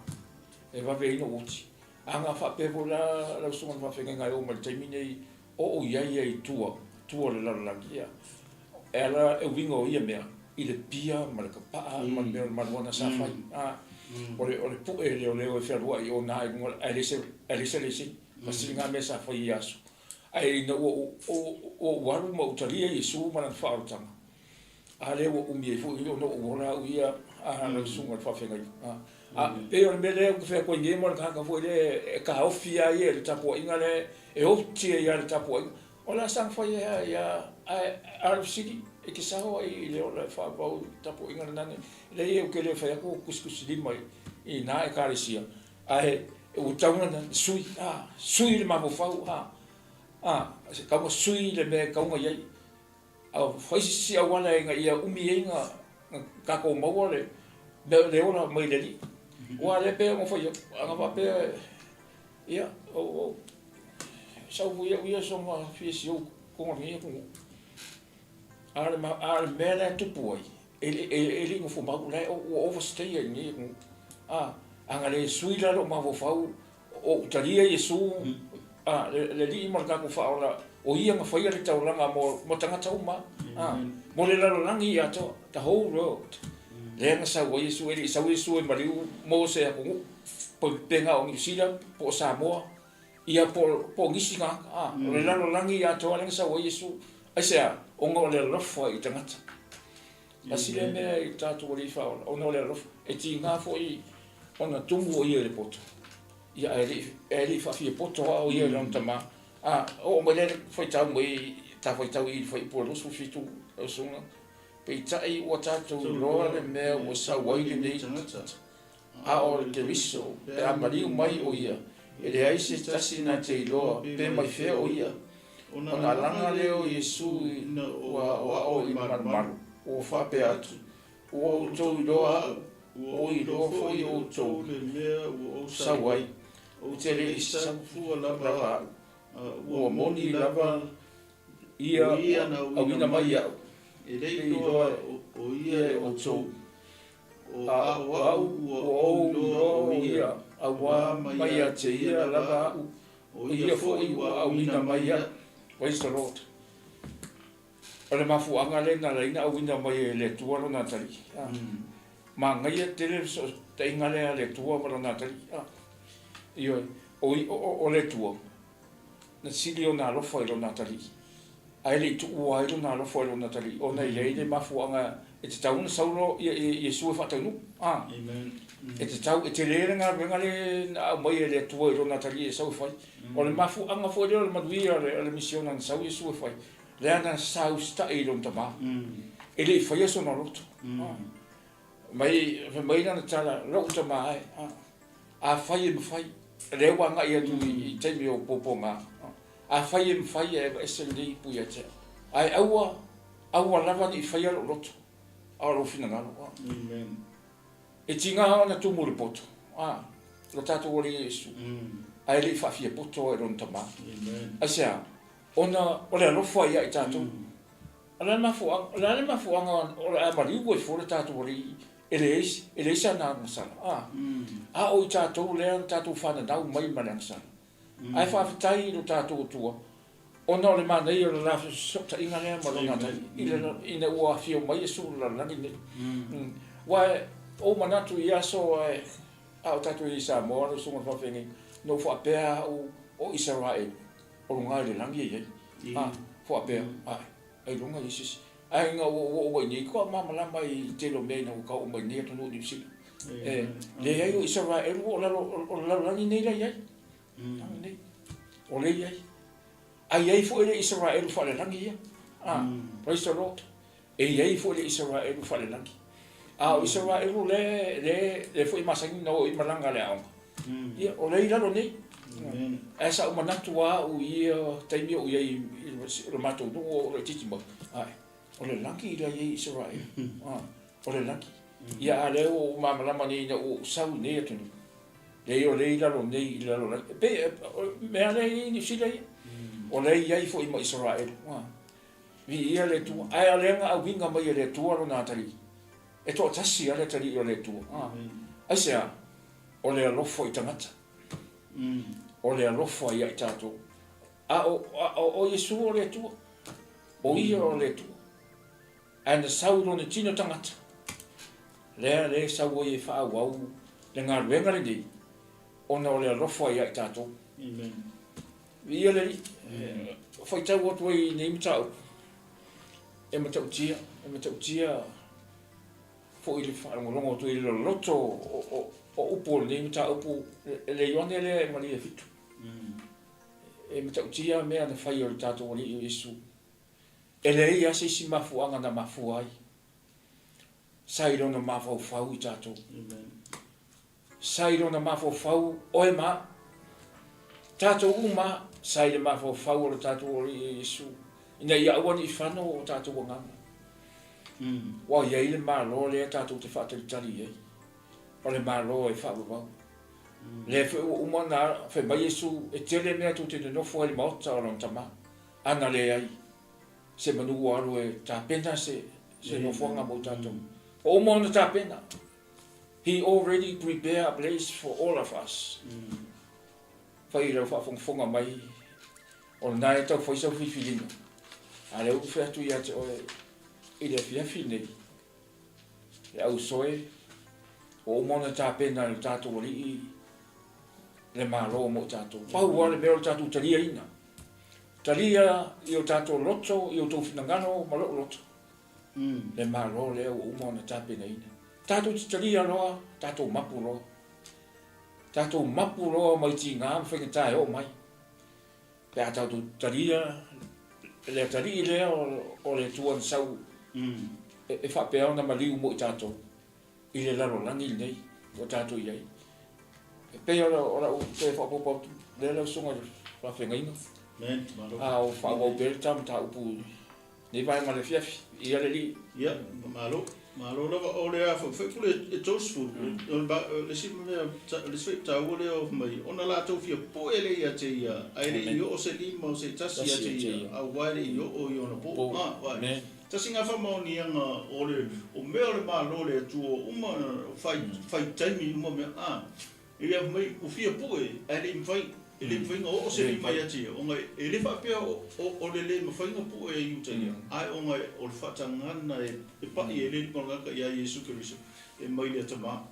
Speaker 1: e vave ai ona ou oti. A na faapea foi la lau Susuga i le Faafeagaiga e oo mai i le taimi lenei, o ou i ai ia i tua, tua o le lalolagi, ia, e ala e uiga o ia mea i le pia ma le kapaa ma le mea o le marijuana sa fai, a, o le, o le puʻe leoleo e fealuai i ona i luga, ae leai se, ae leai se laisene, tasi lena mea sa fai i ia aso. Ae ina ua ou, ou alu ma ou talia Iesu ma lana faaolataga, a lea ua umi ai foi ona ou ola au ia a lau susuga i le faafeagaiga. A, a, pei o le mea lea ou te fai atu ai nei ma o le tagata foi lea e taofi lava ia i le tapuaiga lea e oti ai lava i le tapuaiga. O le a saga fai ai lava ia, ae a o le fesili, e te sao ai i le ola e faaauau i le tapuaiga lena nei? Leai, ou te le fai atu o tusitusilima i na Ekalesia, ae ua tatau ona sui, a, sui le mafaufau, a, a, tatau ona sui le mea e tatau ona i ai. A fai se isi auala ina ia umi ai na tatou maua le mea le ola mai le Alii. Aua o lea e pei ona fai atu, ana faapea, ia, o, sau foi au ia soona fia siou totonu o lenei atunuu. A o le, a o le mea la e tupu ai, e, e, e le i nofo mau, la e, ua overstay ai i lenei atunuu. A, ana le sui la lou mafaufau, O ou talia Iesu, a, le Alii ma le tatou Faaola, o Ia na faia le taulaga mo, mo tagata uma, a, mo le lalolagi atoa, the whole world. Lea na sau ai Iesu, e le i sau Iesu e maliu mo se atunuu. Po o pepega o Niu Sila po o Samoa, ia po o nisi tagata, a, o le lalolagi atoa lea na sau ai Iesu. Aisea? Ona o le alofa i tagata. Tasi lea mea i tatou alii faaola, ona o le alofa. E tiga foi ona tumu o ia i le poto, ia ae le ae le i faafiapoto lava o ia i lona tama. A, oo mai lea faitau mai, ta faitau i le fuaiupu e 27 lau susuga, peitai ua tatou iloa le mea ua sau ai lenei tagata, a o le Keriso, pe a maliu mai o ia, e leai se tasi na te iloa pe mai fea o ia. Ona alaga lea o Iesu ina ua aoao i malumalu, ua faapea atu, Ua outou iloa au, ua ou iloa foi outou
Speaker 2: le mea ua ou
Speaker 1: sau ai, ou te le i sau fua lava au, ua moni lava ia ua auina mai iaʻu,
Speaker 2: e le iloa o ia e outou.
Speaker 1: A o au ua ou iloa o ia, auā mai ia te ia lava aʻu, o ia foi ua auina mai iaʻu. Praise the Lord. O le mafuaaga lea na ala ai ona auina mai e le Atua Lona atalii. Manaia tele le fesootaiga lea a le Atua ma Lona atalii. Ioe, o le Atua, na sili ona alofa i Lona atalii, ae le i tuua ai Lona alofa i Lona atalii, ona e i ai le mafuaaga e tatau ona sau loa Iesu e faataunuu. E tatau, e tele le galuega lea na aumai e le Atua i Lona atalii e sau e fai. O le mafuaaga foi lea o le manuia o le misiona na sau Iesu e fai, lea na sa usitai i lona tama, e le i faia sona loto. Mai, fai mai lana tala, lou tama e, afai e mafai, lea ua agai atu i taimi o puapuaga, afai e mafai e aveese lenei ipu ia te au, ae aua, aua lava ne i faia lou loto, a o lou finagalo. E tiga ona tumu le poto, lo tatou Alii Iesu, ae le i faafiapoto i lona tama. Aisea? Ona o le alofa ia i tatou. O le a le mafuaaga, o le a le mafuaaga o le a maliu ai fua le tatou Alii e leai, e leai sana agasala, a? A o i tatou lea na tatou fananau mai ma le agasala. Ae faafetai i lo tatou Atua, ona o le manaia o le la fesootaiga lea ma Lona Atalii, i le, ina ua afio mai Iesu i le lalolagi lenei. Aua ou manatu i aso ae, a o tatou i ai i Samoa, lau Susuga i le Faafeagaiga, na ou faapea au o Isaraelu, O luga i le lagi e i ai. A, faapea, ae, ailoga i ai se isi. Ae ina ua ou oo mai nei, toa malamalama i le tele o mea ina ua tau oo mai nei atunuu o Niu Sila. E, leai o Isaraelu o lalo, o le lalolagi nei la i ai. Lagi nei. O lea i ai. A i ai foi le Isaraelu faalelagi ia. A, praise the Lord. E i ai foi le Isaraelu faalelagi. A o Isaraelu le, le, le foi masani na o i malaga le aoga. Ia, o lea i lalo nei. Ae sa ou manatu lava au i ia taimi o ou i ai i le matou nuu o laitiiti mai, ae, o le lagi la e i ai Isaraelu. O le lagi. Ia, a o lea ua ou malamalama nei ina ua ou sau i nei atunuu, leai o lea i lalo nei i le lalolagi. E pei, o le mea lea e i ai i Niu Sila ia, o lea e i ai foi ma Isaraelu. Viia le Atua. Ae o lea na auina mai e le Atua Lona atalii. E toatasi lava le atalii o le Atua. Aisea? O le alofa i tagata. O le alofa ia i tatou. A o, a o, o Iesu o le Atua. O Ia o le Atua. Ae na sau i Lona tino tagata. Lea, lea e sau ai e faaauau le galuega lenei, ona o le alofa ia i tatou.
Speaker 2: Amen.
Speaker 1: Viia le Alii. Faitau atu ai i nei mataupu, e matautia, e matautia foi le faalogologo atu i le loloto o upu o lenei mataupu, le Ioane lea e malie 7. E matautia mea na fai o le tatou Alii o Iesu. E leai lava se isi mafuaaga na mafua ai. Sa i lona mafaufau i tatou. Sa i lona mafaufau oe ma au. Tatou uma a, sa i le mafaufau o le tatou Alii o Iesu, ina ia aua ne i fano o tatou agaga. Ua i ai le Malo lea tatou te faatalitali i ai, o le Malo e faavavau. Lea foi ua uma ona fai mai Iesu, e tele mea tou te nonofo ai i le maota o lona Tama, ana leai se manu ua alu e tapena se nofoaga mo tatou. Ua uma ona tapena. He already prepare a place for all of us. Fai i lau faafogafoga mai, o lena e tau fai sau filifiliga, a lea ua ou fai atu ia te oe i le afiafi lenei, le ausoe, ua uma ona tapena e le tatou Alii. Le Malo mo i tatou. Pau lava le mea o le tatou taliaina. Talia i o tatou loto, i outou finagalo ma lou loto, le Malo lea ua uma ona tapenaina. Tatou te talia loa, tatou mapu loa. Tatou mapu loa mai tiga ma faigata e oo mai. Pe a tatou talia le atalii lea o le Atua na sau e faapea ona maliu mo i tatou i le lalolagi lenei ua tatou i ai. E pei o lau toe faaopoopo atu lea lau susuga i le faafeagaiga. A o faaauau pea le ta mataupu i lenei vaega o le afiafi. Ia le Alii.
Speaker 2: Ia, malo. Malo lava. O le a foi faipule e 30, o le isi mea, le isi foi taua lea o mai, ona latou fia pue lea ia te ia, ae le i oo se lima o se tasi ia te ia, aua e le i oo i ona po. Ah, vai. Tasi nga faamaoniaga o le o mea o le Malo o le Atua uma fai fai taimi uma mea a ia mai ua fia pue ae le i mafai e le i mafai ona oo se lima ia te ia ona e le faapea o o le le mafai ona pue e Iuta ia ae ona o le faatagana e pa'i ai le lima o le tagata ia Iesu Keriso e mai le Tama.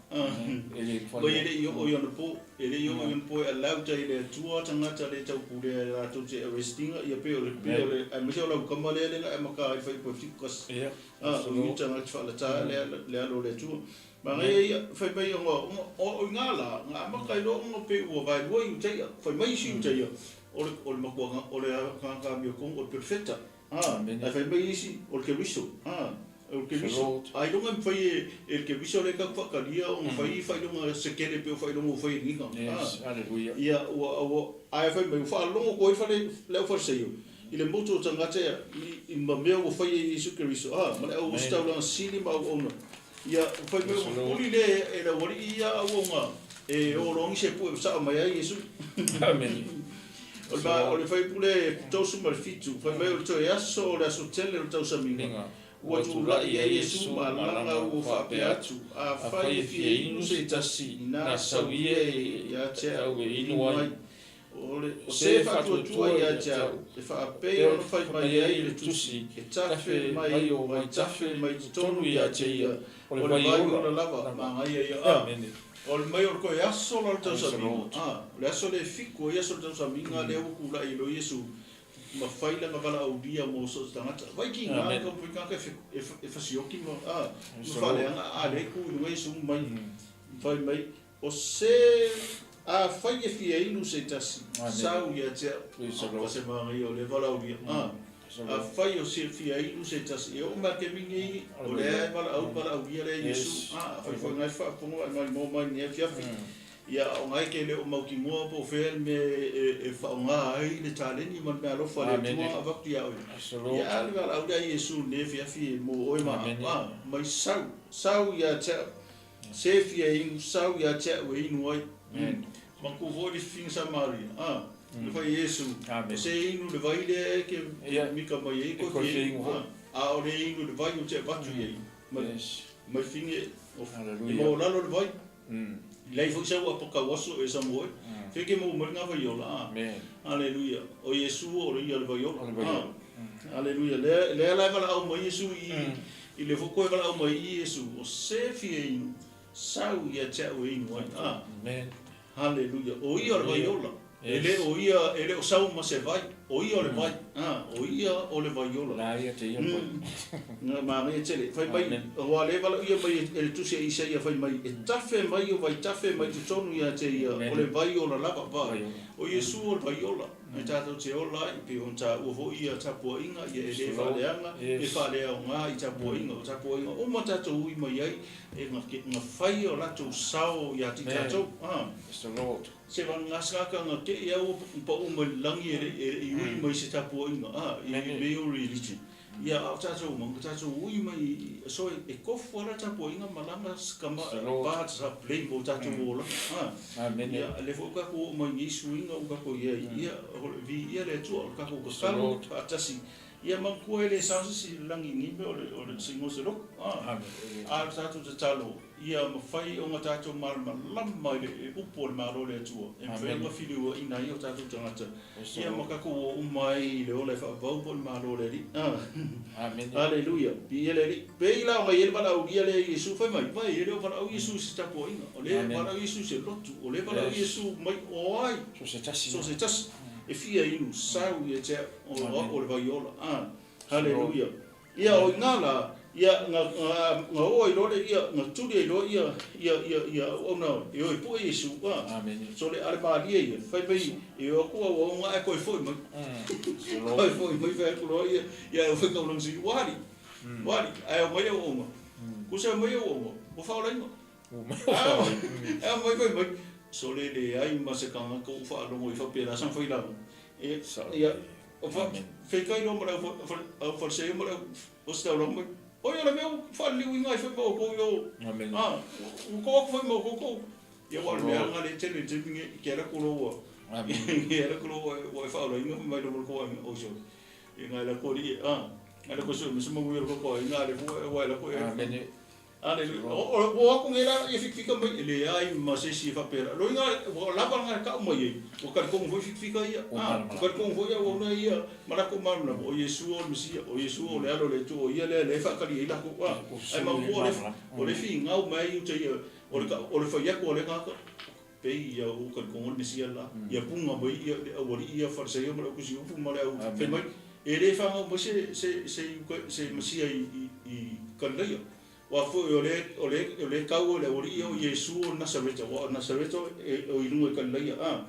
Speaker 2: Mai e le i oo i ona po, e le i oo i ona po e allow tai le Atua tagata le taupulea e latou te arrest ina, ia pei o le, pei o le, aemaise o lau kama lea lena e maka ai fai po e fiku kasi. A, o i tagata whaalata le, le alo o le Atua. Manaia ia, fai mai ona, ona, o, o i ngā la, ngā amata i loa ona pe ua vaelua i utaia, fai mai isi utaia, o le, o le matua, o le aganga mea tonu, o le perofeta. A, ae fai mai isi, o le Keriso. A, o le Keriso. Ailoga e mafai e, e le Keriso lea tatou faatalia ona fai faailoga sekele pei o faailoga ua fai e Niga.
Speaker 1: A, Hallelujah.
Speaker 2: Ia, ua, ua, ae fai mai, ua faalogo atu ai fale, le aufalesaio, i le motu o tagata ia, i, i ma mea ua fai e Iesu Keriso, a, ma le auositaulaga sili ma auauna. Ia, ua fai mai, ua puli lea e le aualii ia auauna e o loa nisi e pue sao mai ai Iesu.
Speaker 1: Amene.
Speaker 2: O le, o le faipule 37, fai mai o le toe aso o le aso tele o le tausamiga, ua tulai ai Iesu ma alaga ua faapea atu, Afai e fia inu se tasi, ina sau ia ia te au e inu ai. O le, o se faatuatua ia te au, e faapei ona fai mai ai le Tusi, e tafe mai o vaitafe mai totonu ia te ia, o le vai ola lava, manaia ia. Amene. O le mai o le toe aso la o le tausamiga, a, o le aso lea e fitu ai aso o le tausamiga lea ua tulai ai loa Iesu ma fai lana valaaulia mo so o se tagata. Vai ki nga ka mafai tagata e, e, e fasioki ma, a, ma faaleaga, a lea e tu i luga Iesu mai, fai mai, o se afai e fia inu se tasi, sau ia te au, a, se manaia o le valaaulia, a, afai o se fia inu se tasi, e oo mai le taimi lenei, o lea e valaau valaaulia lea Iesu, a, afai foi na e faafofoga mai maimoa mai lenei afiafi, ia o na e te le o mautinoa po o fea le mea e faaaoga ai le taleni ma le meaalofa a le Atua avatu ia oe. Ia a le valaau lea a Iesu i lenei afiafi mo oe ma au, a, mai sau, sau ia te au. Se fia inu sau ia te au e inu ai. Maku foi le fifina Samaria. A, le fai Iesu. O se inu le vai lea e ke mika mai ai koe fia inu. A, o le inu le vai o te avatu i ai. Mai, mai finge, o, e mau lalo le vai. Lei foi sau a pakau aso e sa moe. Fe ke mau mai ngā vai ola. A, Aleluia. O Iesu o le ia le vai ola. A, Aleluia. Lea, lea la e valaau mai Iesu i, I le foi koe valaau mai i Iesu, o se fia inu, sau ia te au e inu ai. A.
Speaker 1: Amen.
Speaker 2: Haleluia. O ia o le vai ola. E le o ia, e le o sau ma se vai. O ia o le vai. A, o ia o le vai ola.
Speaker 1: La ia te ia le vai.
Speaker 2: Nga manaia tele. Fai mai, ua le valaauia mai e le Tusi a Isaia fai mai, e tafe mai o vai tafe mai totonu ia te ia, o le vai ola lava. Va. O Iesu o le vai ola. E tātou te ola ai, pei ona tāua foi ia tapuaiga, ia e le faaleaga, e faaleaoga i tapuaiga. O tapuaiga uma tātou ui mai ai, e nga fai o latou sao ia te tātou. Se gasegaka nga te i au pau mai le lagi e le i ui mai se tapuaiga, i mea o religion. Ia, a o tātou uma, nga tātou ui mai, so e kofu ala tapuaiga ma langa skama pa sa blame o tātou ola. Ia, le foi kākou oo mai nei suiga ua kākou i ai, ia, o le viia le Atua, o le kākou tatalo faatasi. Ia manatua e le sao se isi i le lagi i nei mea o le sigo o se lotu. A o le tatou tatalo, ia mafai ona tatou malamalama i le upu a le Malo o le Atua, e mafai ona filiuaina ai o tatou tagata, ia ma tatou o uma ai i le ola e faavavau po o le Malo o le Alii. Aleluia! Viia le Alii. Pei la ona i ai le valaaulia lea i Iesu, fai mai, Vai, e le o valaau Iesu i se tapuaiga, o lea e valaau Iesu i se lotu, o lea e valaau Iesu mai o ai? So se tasi. So se tasi. E fia inu sau ia te au, o au o le vai ola. Haleluia. Ia o ina la, ia nga, nga, nga o ai loa le, ia, nga tuli ai loa ia, ia, ia, ia auauna e o e pue Iesu. Amen. So le ale malie ia, fai mai, e o atu auauna ae koe foi mai. Koe foi mai fai atu loa ia, ia e fai kaulana si, ua ali, ua ali, ae o mai auauna. Kusa e mai auauna, ua faolaina. Ae o mai fai mai, so le leai ma se tagata ua faalogo i faapela sana failaga. E, ia, o fa, feikai loa ma le au Fariseio ma le au ositaulaga mai, Oi, o le mea ua faaliliuina ai foi ma outou i o, a, ua tou atu foi ma outou tou. Ia, ua o le mea lena lea e tele i le taimi lenei, e te alu atu loa ua, e alu atu loa ua e faaolaina fai mai loa ma le tou aiga, oi sole, ia nai la tou alii, a, nai la tou sue mai se manuia o le tou aiga, a lea foi ua e alu atu e. Aleluia. Ua o atu nei la ia fikafika mai, e leai ma se isi e faapea la. Loiga ua lava lana e tau mai ai, ua talitonu foi fikafika ia. A, ua talitonu foi auauna ia ma latou malamalama, o Iesu o le Mesia, o Iesu o le Alo o le Atua, o ia lea lea e faatali ai latou. A, ae maopoa o le, o le finau mai ai uta ia, o le, o le fai atu a lea tagata, pei ia ua talitonu o le Mesia le la. Ia puga mai ia le aualii ia Farisaio ma le au tusiupu ma le au fai mai, e le fanau mai se, se, se, se Mesia i, i, i Kalilaia. Aua foi o le, o le, o le tau o le aualii ia o Iesu o Nasareta, aua o Nasareta e, o i luga i Kalilaia. A.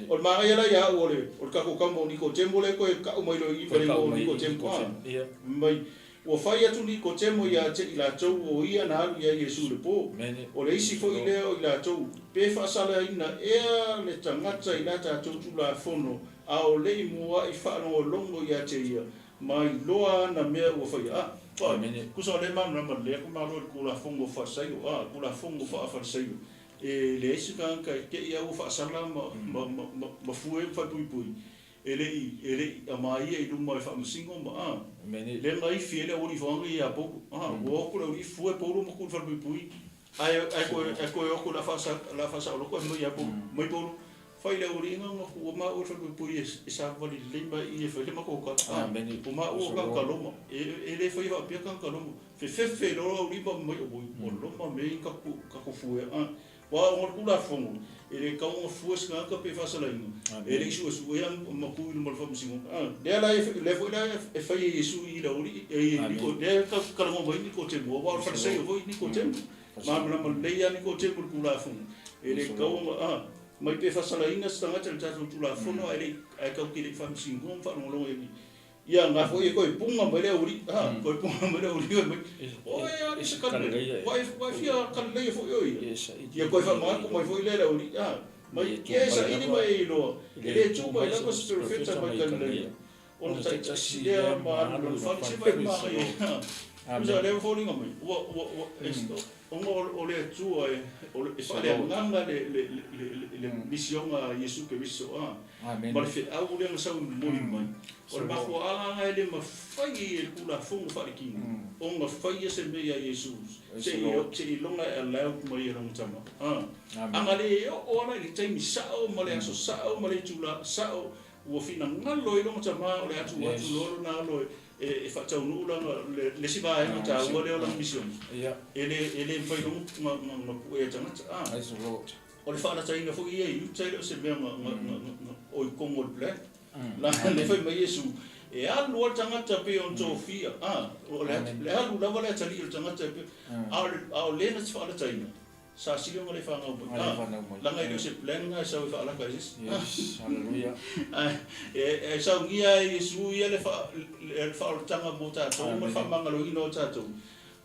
Speaker 2: O le manaia la ia au o le, o le tatou tama o Nikotemo lea toe kau mai loa i i ma le igoa o Nikotemo. A. Mai, ua fai atu Nikotemo ia te i latou o ia na alu i ai Iesu i le po. O le isi foi lea o i latou, pe faasalaina ea le tagata i la tatou Tulafono a o le i muaʻi faalogologo ia te ia, Ma iloa ana mea ua faia. A, Amene. Tusa o lea malamalama lelei atu Malo i le Tulafono Farisaio, a, Tulafono Faa-Farisaio, e leai se tagata e te i a ua faasala ma, ma, ma, ma, ma fue ma falepuipui, e le i, e le i amaia i luma e faamasino ma, a, Amene. lea na ifi ai le aualii foaga ia Paulo, a, ua o atu le aualii fue Paulo ma tuu i le falepuipui, ae, ae toe, ae toe o atu o le a faasa, o le a faasaoloto ae mai ia Paulo, mai Paulo, Fai le aualiiga ona ua maua le falepuipui e savavali lelei mai i e fai le matou tala. A, ua maua o tagata Roma. E le faia faapea tagata Roma. Fefefe loa le aualii ma mai, oi, o Roma mea ia tatou fue. A, aua ona o le Tulafono, e le tatau ona fue se tagata pe faasalaina, e le i suesuea ma tu i luma o le faamasinoga. A, lea la, lea foi la e fai e Iesu i le aualii, e lea e talanoa mai ai Nikotemo, aua o le Farisaio foi Nikotemo. Malamalama lelei lava Nikotemo i le Tulafono. E le tatau ona, a, mai pe faasalaina se tagata i le tatou Tulafono ae le i, ae tatou te le i faamasinoa ma faalogologo i Ia, na foi e toe puga mai le aualii, a, toe puga mai le aualii fai mai, Oe alii se Kalileia, ua e, ua e fia Kalileia foi oe ia. Ia toe faamanatu mai foi lea i le aualii, a, mai, ia e saili mai e iloa, e le tu mai lava se perofeta mai Kalileia. Ona taitasi lea ma alu i lona fale, se vaai manaia. Tusa lea ua foliga mai, ua, ua, ua, ona o le Atua e, e faaleagaga le, le, le, le, le misioga a Iesu Keriso, a, ma le feau lea na sau momoli mai. O le mafuaaga lena e le mafai ai e le Tulafono faaletino ona faia se mea ia Iesu, seiloga e allowed mai e Lona Tama. A, a na le oo lava la i le taimi sao ma le aso sao ma le itula sao, Ua finagalo ai lona tama o le a tuu atu loa lona alo e faataunuu lana, le isi vaega taua lea o lana misiona. E le, e le mafai loa ona puea e tagata. A, o le faalataina foi ia i uta e le o se mea na, na, na, o i totonu o le plan. Leaga lea fai mai Iesu, e alu lava le tagata pei ona tofia, a, o le, le alu lava le atalii o le tagata e pei, a o le, a o le na te faalataina, Sa sili ona le fanau mai. Ah, laga e le o se plan lena e sau e faalaka e se isi.
Speaker 1: Yes, hallelujah.
Speaker 2: E saunia e Iesu ia le faaolataga mo tatou ma le faamagaloina o tatou.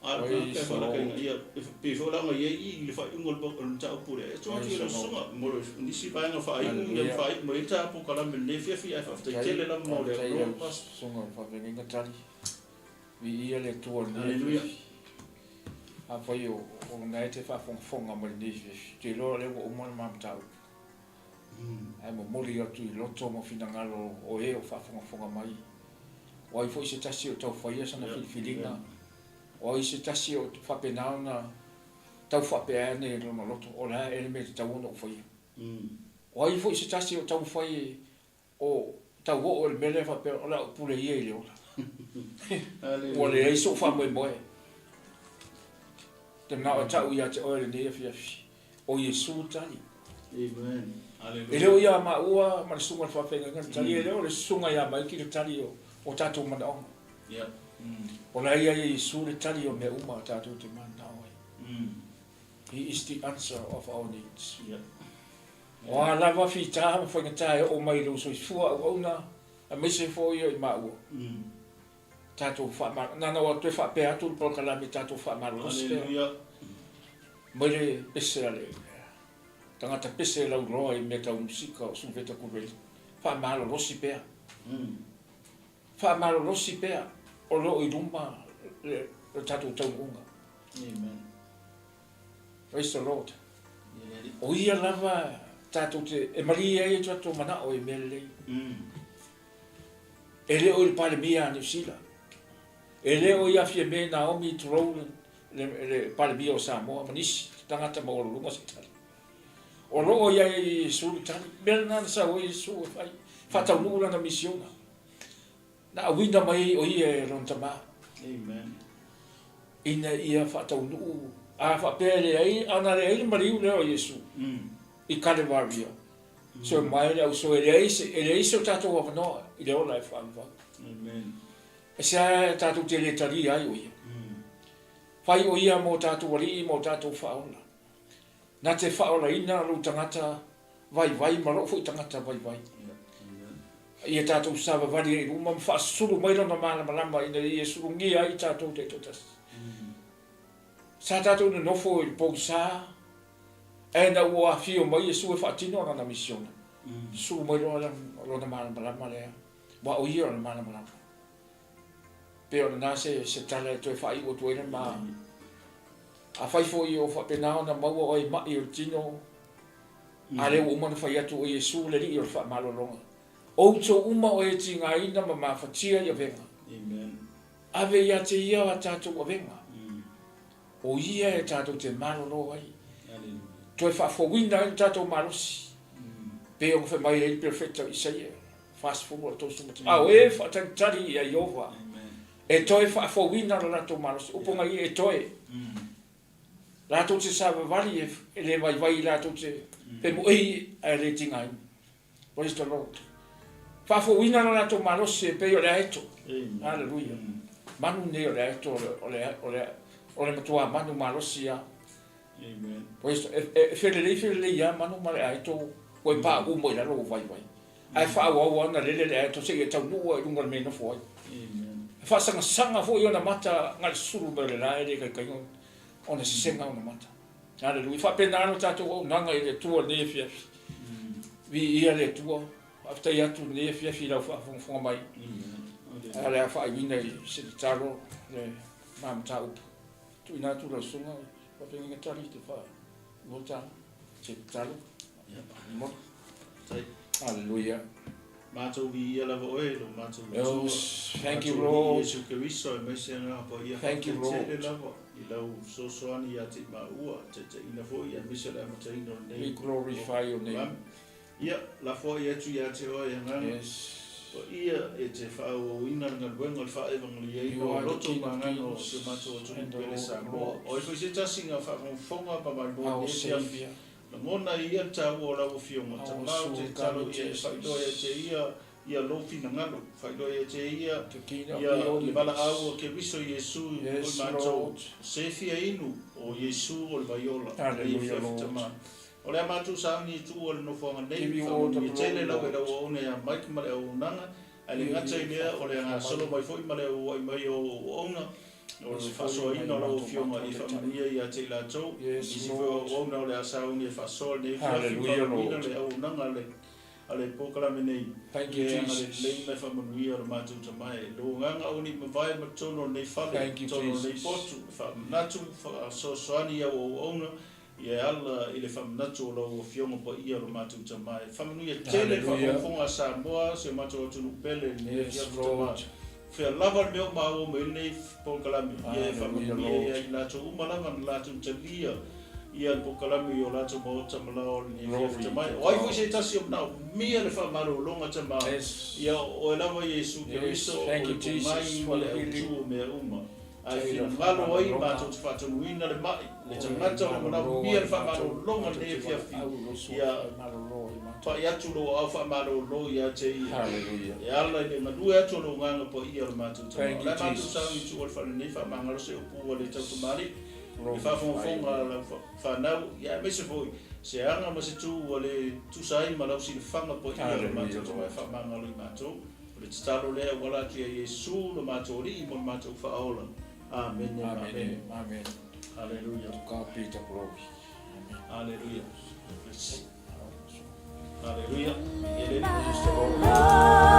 Speaker 2: A o le tagata e faalakaina, ia, e pei foi la ona i ai i i le faaiuga o le mataupu lea. E tuu atu i lau susuga mo nisi vaega faaiu ia ma faaiu mai ai le ta polokalame i lenei afiafi, ae faafetai tele lava mo le
Speaker 1: avanoa. Faafetai i lau susuga faafeagaiga Tali. Viia le Atua i lenei afiafi. Afai o lena e te faafogafoga mai lenei afiafi, ou te iloa o lea ua uma le ma mataupu. Ae momoli atu i loto ma finagalo o e o faafogafoga mai. O ai foi se tasi o tau faia sana filifiliga? O ai se tasi o faapena ona tau faapea ane i lona loto, o le a ea le mea e tatau ona ou faia? O ai foi se tasi o taumafai e o tau oo i le mea lea faapea, o le a ou pule ia i le ola? Ua leai sou faamoemoe. Te manao e tau ia te oe lenei afiafi, o Iesu le tali. E le o ia maua ma le susuga i le faafeagaiga le tali, e le o le susuga ia Maiki le tali o tatou manaoga. O la e ia Iesu le tali o mea uma a tatou te mananao ai. He is the answer of our needs. O a lava fita ma faigata e oo mai i lou soifua auauna, aemaise foi o i maua, tatou faamalo, na ona toe faapea atu le polokalame tatou faamalolosi pea mai le pese a le tagata pese lauloa i mea tau musika o Suveta Kureli, faamalolosi pea. Faamalolosi pea o lo o i luma le tatou taunuuga.
Speaker 2: Amen.
Speaker 1: Praise the Lord. O ia lava tatou te, e malie ai o tatou manao i mea lelei. E le o i le Palemia a Niu Sila. E le o ia Fiame Naomi tulou le, le Palemia o Samoa ma nisi tagata maualuluga se tali. O lo o i ai Iesu le tali. Mea lena na sau ai Iesu e fai, faataunuu lana misiona. Na auina mai ai o ia e lona Tama.
Speaker 2: Amen.
Speaker 1: Ina ia faataunuu, a faapea e leai, ana leai le maliu lea o Iesu i Kalevaria, soe mai le auso, e leai se, e leai se o tatou avanoa i le ola e faavavau.
Speaker 2: Amen.
Speaker 1: E sea tatou te le talia ai o ia. Fai o ia mo tatou alii ma o tatou faaola. Na te faaolaina lou tagata vaivai ma lou foi tagata vaivai. Ia tatou savavali ai i luma ma faasusulu mai Lona malamalama ina ia sulugia ai tatou taitoatasi. Sa tatou nonofo i le pogisa, ae ina ua afio mai Iesu e faatino Lana misiona, susulu mai loa Lona malamalama lea, aua o Ia o le malamalama. Pei o lena se se tala e toe faaiu atu ai le ma. Afai foi o faapena ona maua oe i ma'i o le tino, a lea ua uma ona fai atu o Iesu le Alii o le faamalologa. Outou uma o e tigaina ma mafatia i avega, ave ia te Ia a tatou avega, o Ia e tatou te malolo ai, toe faafouina ai lo tatou malosi, pei ona fai mai ai le perofeta o Isaia. 40 30 A o e faatalitali ia Ieova e toe faafouina lo latou malosi. Upu na ia e toe. Latou te savavali e le vaivai latou te femuei ae le tigaina. Praise the Lord. Faafouina lo latou malosi e pei o le aeto. Hallelujah. Manu nei o le aeto o le matua manu malosi a. Praise the, e felelei felelei lava manu ma le aeto ua e pauu mai lalo ua vaivai. Ae faaauau ana lele le aeto seia taunuu ai i luga o le mea e nofo ai. E faasangasaga foi ona mata na le susulu mai o le la e le taitai ona sesega ona mata. Aleluia. E faapena lo tatou auaunaga i le Atua i lenei afiafi. Viia le Atua. Faafetai atu i lenei afiafi i lau faafogafoga mai. Ae o le a faaiuina i se tatalo le ma mataupu. Tuuina atu lau susuga i faafeagaiga tali te faa se tatalo. Hallelujah.
Speaker 2: Matou viia lava oe lo matou Matua.
Speaker 1: Yes, thank you Lord.
Speaker 2: Iesu Keriso aemaise agaga paia.
Speaker 1: Thank you Lord.
Speaker 2: Tele lava i lau fesoasoani ia te i maua, taitaiina foi aemaise le amataina o lenei.
Speaker 1: We glorify your name.
Speaker 2: Ia, lafoai atu ia te oe agaga.
Speaker 1: Yes.
Speaker 2: Paia e te faaauauina le galuega o le faaevangeliaina o loto ma agaga o si o matou atunuu pele Samoa. O ai foi se tasi na faafogafoga ma maimoa i lenei afiafi. Lagona e ia le taua o lau Afioga, Tama ou te tatalo ia e faailoa ia te ia ia lou finagalo, faailoa ia te ia ia le valaau a Keriso Iesu i matou, se fia inu o Iesu o le vai ola, lenei afiafi Tama. O le a matou sauni i tua o le nofoaga nei, faamanuia tele lau e lau auauna ia Mike ma le auaunaga, Ae le gata i lea, o le gasolo mai foi ma le auauai mai o auauna, o le faasoaina o lau Afioga i faamanuia ia te i latou. Nisi foi o auauna o le a sauni e faasoa lenei afiafi, faamanuina le auaunaga a le polokalame nei. Ia agalelei ma e faamanuia lo matou Tama e lou agaga aua ne i mavae ma totonu o lenei fale, totonu o lenei potu, e faamanatu, faasoasoani i au auauna, Ia e ala i le faamanatu o lau Afioga Paia lo matou Tama e. Faamanuia tele le faafogafoga a Samoa, si o matou atunuu pele i lenei afiafi Tama. Fea lava le mea o maua mai ai lenei polokalame, ia e faamanuia ia i latou uma lava na latou talia ia le polokalame i o latou maota ma lao i lenei afiafi tamai. O ai foi se tasi o manaomia le faamalologa tama, ia o oe lava Iesu Keriso o le pomai ma le autu o mea uma. Ae finagalo ai matou te faatonuina le mai, le tagata o le manaomia le faamalologa i lenei afiafi, ia pai atu lou aao faamalolo ia te ia, e ala i le galue atu o lou Agaga Paia o le matou Tama. O le a matou sauni i tua o le fale nei, faamagalo se upu ua le tautamalii, i le faafogafoga a lau fanau, ia aemaise foi se aga ma se tu ua le tusa ai ma lau silafaga paia o le matou Tama e faamagalo i matou. O le tatalo lea e auala atu ia Iesu lo matou Alii mo le matou Faaola. Amene ma amene.
Speaker 1: Amen.
Speaker 2: Aleluia.
Speaker 1: To God be the glory. Amen.
Speaker 2: Aleluia. Aleluia. Ele
Speaker 1: Praise the Lord.